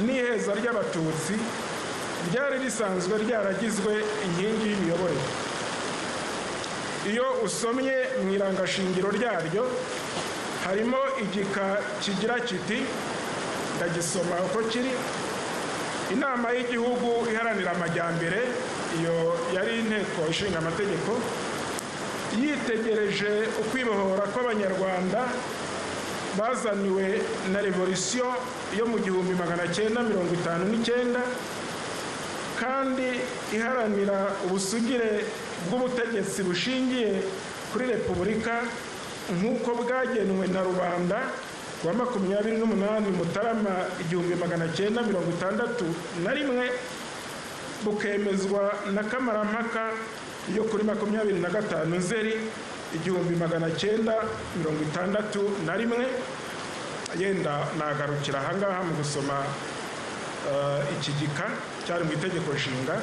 n'iheza ry'Abatutsi ryari risanzwe ryaragizwe inkingi y'imiyoborere. Iyo usomye mu irangashingiro ryaryo harimo igika kigira kiti, ndagisoma uko kiri: Inama y'Igihugu Iharanira Amajyambere, iyo yari Inteko Ishinga Amategeko, yitegereje ukwibohora kw'Abanyarwanda bazaniwe na revolisiyo yo mu 1959, kandi iharanira ubusugire bw'ubutegetsi bushingiye kuri repubulika nk'uko bwagenwe na rubanda wa 28 Mutarama 1961, bukemezwa na Kamarampaka yo kuri 25 Nzeri 1961. Yenda nagarukira ahangaha mu gusoma iki gika cyari mu itegeko nshinga.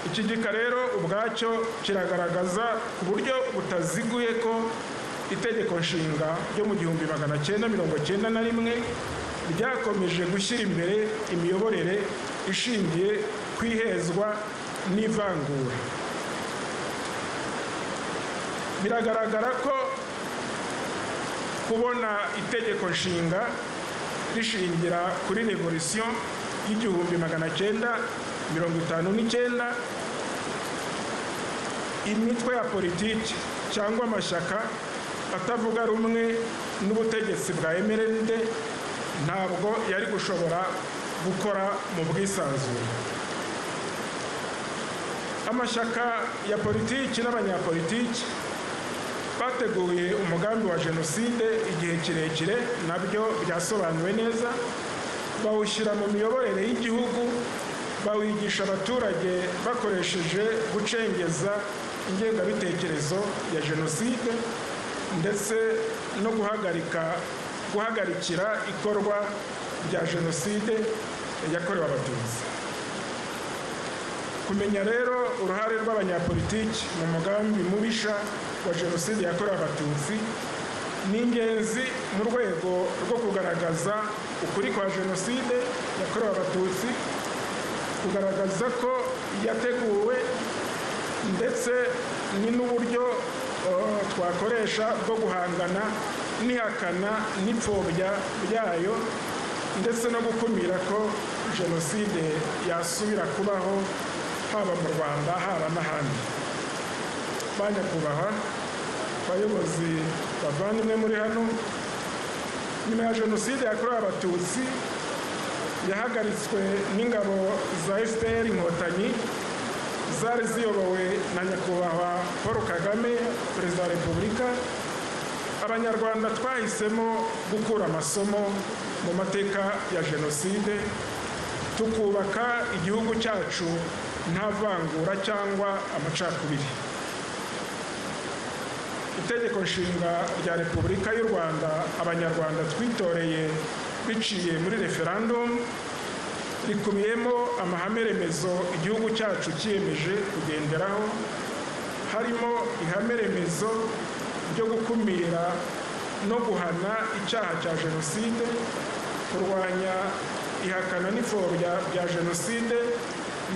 Iki gika rero ubwacyo kiragaragaza ku buryo butaziguye ko itegeko nshinga ryo mu 1991 ryakomeje gushyira imbere imiyoborere ishingiye ku ihezwa n'ivangura. Biragaragara ko kubona itegeko nshinga rishingira kuri revolisiyo y'1959, imitwe ya politiki cyangwa amashyaka atavuga rumwe n'ubutegetsi bwa MRND ntabwo yari gushobora gukora mu bwisanzure. Amashyaka ya politiki n'abanyapolitiki bateguye umugambi wa jenoside igihe kirekire, nabyo byasobanuwe neza, bawushyira mu miyoborere y'igihugu, bawigisha abaturage bakoresheje gucengeza ingengabitekerezo ya jenoside ndetse no guhagarikira ikorwa rya jenoside yakorewe Abatutsi. Kumenya rero uruhare rw'abanyapolitiki mu mugambi mubisha wa jenoside yakorewe Abatutsi ni ingenzi mu rwego rwo kugaragaza ukuri kwa jenoside yakorewe Abatutsi, kugaragaza ko yateguwe, ndetse ni n'uburyo twakoresha bwo guhangana n'ihakana n'ipfobya ryayo, ndetse no gukumira ko jenoside yasubira kubaho haba mu Rwanda haba n'ahandi. Banyakubahwa bayobozi bavandimwe muri hano, nyuma ya jenoside yakorewe Abatutsi yahagaritswe n'ingabo za FPR Inkotanyi zari ziyobowe na Nyakubahwa Paul Kagame, Perezida wa Repubulika, Abanyarwanda twahisemo gukura amasomo mu mateka ya jenoside, tukubaka igihugu cyacu nta vangura cyangwa amacakubiri. Itegeko nshinga rya Repubulika y'u Rwanda Abanyarwanda twitoreye biciye muri referendum rikubiyemo amahame remezo igihugu cyacu cyiyemeje kugenderaho, harimo ihame remezo ryo gukumira no guhana icyaha cya jenoside, kurwanya ihakana n'ipfobya rya jenoside,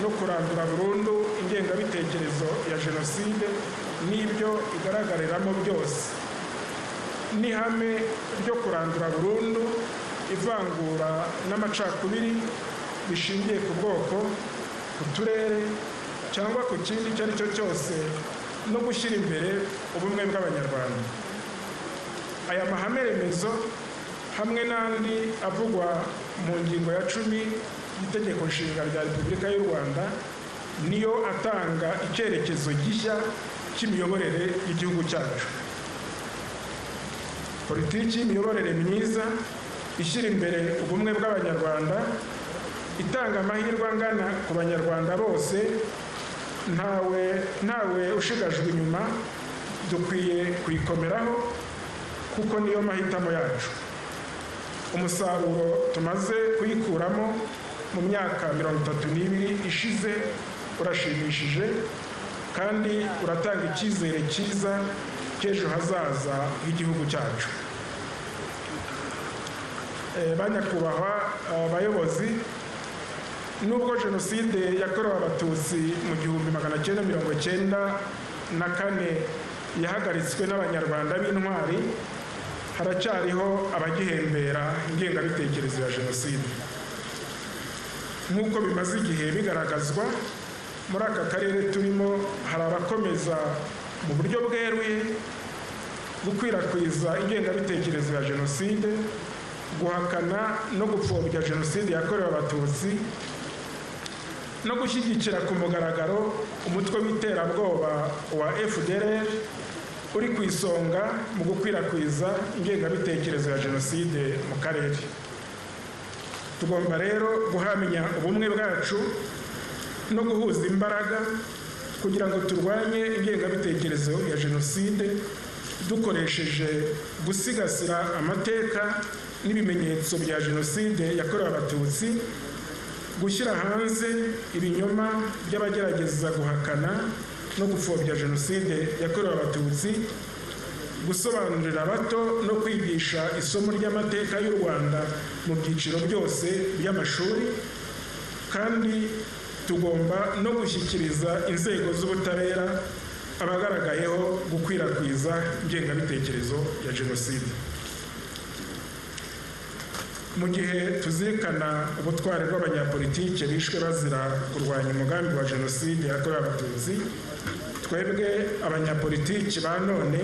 no kurandura burundu ingengabitekerezo ya jenoside n'ibyo igaragariramo byose, n'ihame ryo kurandura burundu ivangura n'amacakubiri bishingiye ku bwoko, ku turere cyangwa ku kindi icyo ari cyo cyose, no gushyira imbere ubumwe bw'Abanyarwanda. Aya mahame remezo hamwe n'andi avugwa mu ngingo ya 10 y'itegeko nshinga rya Repubulika y'u Rwanda niyo atanga icyerekezo gishya cy'imiyoborere y'igihugu cyacu. Politiki y'imiyoborere myiza ishyira imbere ubumwe bw'Abanyarwanda, itanga amahirwe angana ku Banyarwanda bose, ntawe ushigajwe inyuma, dukwiye kuyikomeraho kuko niyo mahitamo yacu. Umusaruro tumaze kuyikuramo mu myaka 32 ishize urashimishije kandi uratanga icyizere cyiza cy'ejo hazaza h'igihugu cyacu. Banyakubahwa abayobozi, nubwo jenoside yakorewe Abatutsi mu 1994 yahagaritswe n'Abanyarwanda b'intwari, haracyariho abagihembera ingengabitekerezo ya jenoside. Nk'uko bimaze igihe bigaragazwa muri aka karere turimo, hari abakomeza mu buryo bweruye gukwirakwiza ingengabitekerezo ya jenoside, guhakana no gupfobya jenoside yakorewe Abatutsi, no gushyigikira ku mugaragaro umutwe w'iterabwoba wa FDLR uri ku isonga mu gukwirakwiza ingengabitekerezo ya jenoside mu karere. Tugomba rero guhamya ubumwe bwacu no guhuza imbaraga kugira ngo turwanye ingengabitekerezo ya jenoside dukoresheje gusigasira amateka n'ibimenyetso bya jenoside yakorewe Abatutsi, gushyira hanze ibinyoma by'abagerageza guhakana no gupfobya jenoside yakorewe Abatutsi, gusobanurira abato no kwigisha isomo ry'amateka y'u Rwanda mu byiciro byose by'amashuri, kandi tugomba no gushyikiriza inzego z'ubutabera abagaragayeho gukwirakwiza ingengabitekerezo ya jenoside. Mu gihe tuzirikana ubutwari bw'abanyapolitike bishwe bazira kurwanya umugambi wa jenoside yakorewe Abatutsi, twebwe abanyapolitiki ba none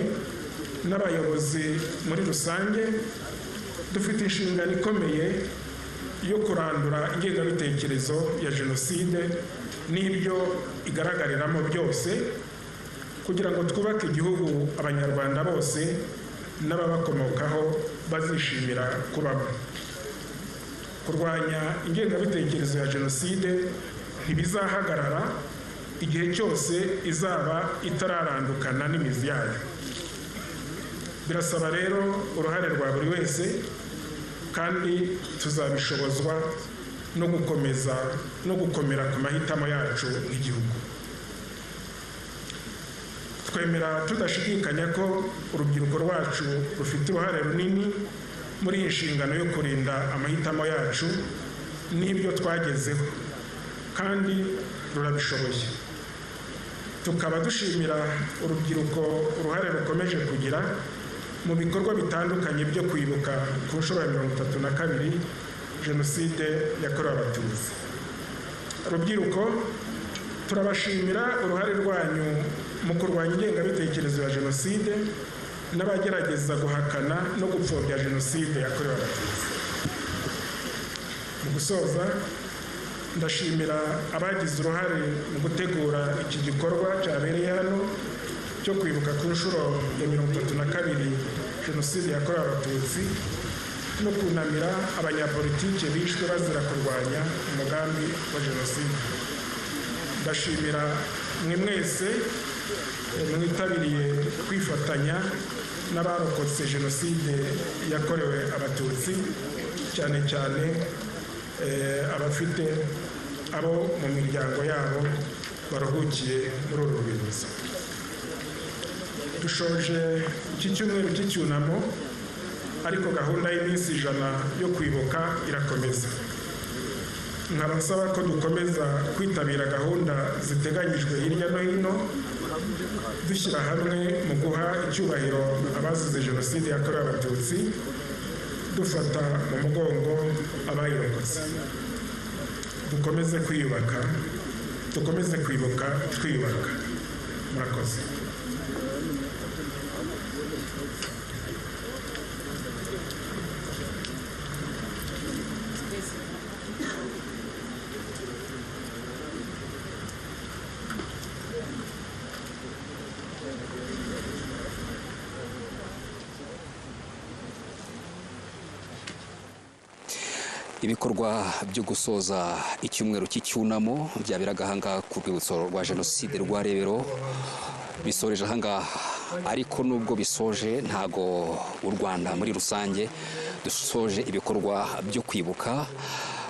n'abayobozi muri rusange dufite inshingano ikomeye yo kurandura ingengabitekerezo ya jenoside n'ibyo igaragariramo byose, kugira ngo twubake igihugu Abanyarwanda bose n'ababakomokaho bazishimira kubamo. Kurwanya ingengabitekerezo ya jenoside ntibizahagarara igihe cyose izaba itararandukana n'imizi yayo. Birasaba rero uruhare rwa buri wese, kandi tuzabishobozwa no gukomeza no gukomera ku mahitamo yacu nk'igihugu. Twemera tudashidikanya ko urubyiruko rwacu rufite uruhare runini muri iyi nshingano yo kurinda amahitamo yacu n'ibyo twagezeho, kandi rurabishoboye. Tukaba dushimira urubyiruko uruhare rukomeje kugira mu bikorwa bitandukanye byo kwibuka ku nshuro ya 32 jenoside yakorewe Abatutsi. Rubyiruko, turabashimira uruhare rwanyu mu kurwanya ingengabitekerezo ya jenoside n'abagerageza guhakana no gupfobya jenoside yakorewe Abatutsi. Mu gusoza, ndashimira abagize uruhare mu gutegura iki gikorwa cyabereye hano cyo kwibuka ku nshuro ya 32 jenoside yakorewe Abatutsi no kunamira abanyapolitike bishwe bazira kurwanya umugambi wa jenoside. Ndashimira mwe mwese mwitabiriye kwifatanya n'abarokotse jenoside yakorewe Abatutsi, cyane cyane abafite abo mu miryango yabo baruhukiye muri uru rwibutso. Dushoje iki cyumweru cy'icyunamo, ariko gahunda y'iminsi 100 yo kwibuka irakomeza. Nkaba nsaba ko dukomeza kwitabira gahunda ziteganyijwe hirya no hino, dushyira hamwe mu guha icyubahiro abazize jenoside yakorewe Abatutsi, dufata mu mugongo abayirokotse. Dukomeze kwiyubaka, dukomeze kwibuka twiyubaka. Murakoze. Ibikorwa byo gusoza icyumweru cy'icyunamo byaberaga ahangaha ku rwibutso rwa jenoside rwa Rebero bisoreje ahangaha, ariko nubwo bisoje ntago u Rwanda muri rusange dusoje ibikorwa byo kwibuka.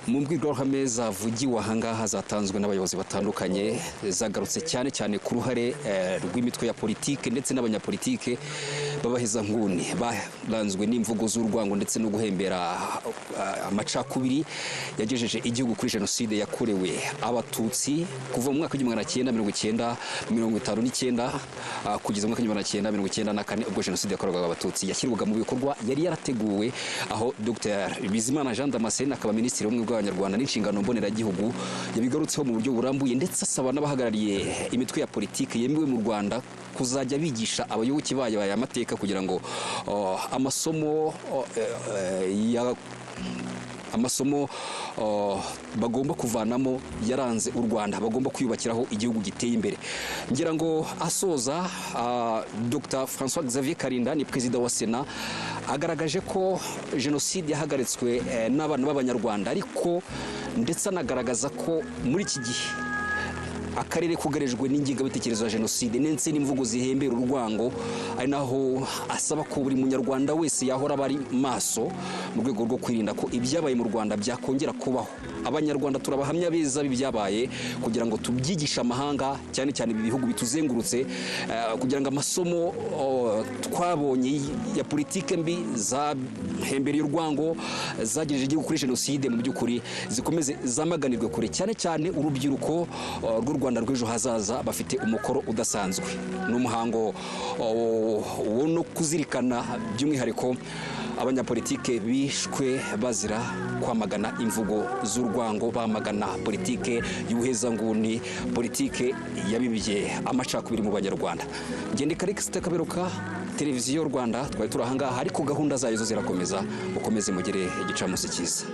Mu mbwirwaruhame zavugiwe ahangaha zatanzwe n'abayobozi batandukanye, zagarutse cyane cyane ku ruhare rw'imitwe ya politike ndetse n'abanyapolitike b'abahezanguni baranzwe n'imvugo z'urwango ndetse no guhembera amacakubiri yagejeje igihugu kuri jenoside yakorewe Abatutsi kuva mu mwaka w'1959 kugeza mu mwaka w'1994, ubwo jenoside yakorerwaga Abatutsi yashyirwaga mu bikorwa yari yarateguwe, aho Dr Bizimana Jean Damascene, akaba Minisitiri w'Ubumwe bw'Abanyarwanda n'inshingano mboneragihugu, yabigarutseho mu buryo burambuye, ndetse asaba n'abahagarariye imitwe ya politiki yemewe mu Rwanda kuzajya bigisha abayoboke bayo aya mateka kugira ngo amasomo ya amasomo bagomba kuvanamo yaranze u Rwanda, bagomba kwiyubakiraho igihugu giteye imbere. Ngira ngo asoza, Dr François Xavier Karinda, ni Perezida wa Sena, agaragaje ko jenoside yahagaritswe n'abana b'Abanyarwanda, ariko ndetse anagaragaza ko muri iki gihe akarere kugarijwe n'ingengabitekerezo ya jenoside ndetse n'imvugo zihembera urwango, ari naho asaba ko buri munyarwanda wese yahora aba ari maso mu rwego rwo kwirinda ko ibyabaye mu Rwanda byakongera kubaho. Abanyarwanda turabahamya beza b'ibyabaye kugira ngo tubyigishe amahanga, cyane cyane ibi bihugu bituzengurutse, kugira ngo amasomo twabonye ya politike mbi zahembereye urwango, zagejeje igihugu kuri jenoside, mu by'ukuri zikomeze zamaganirwe kure, cyane cyane urubyiruko rw'u Rwanda rw'ejo hazaza bafite umukoro udasanzwe. Ni umuhango wo no kuzirikana by'umwihariko abanyapolitike bishwe bazira kwamagana imvugo z'urwango, bamagana politike y'ubuhezanguni, politike yabibye amacakubiri mu Banyarwanda. Ngende Karikisite Kaberuka, Televiziyo Rwanda, twari turi ahangaha, ariko gahunda zayo zo zirakomeza. Mukomeze mugire igicamunsi cyiza.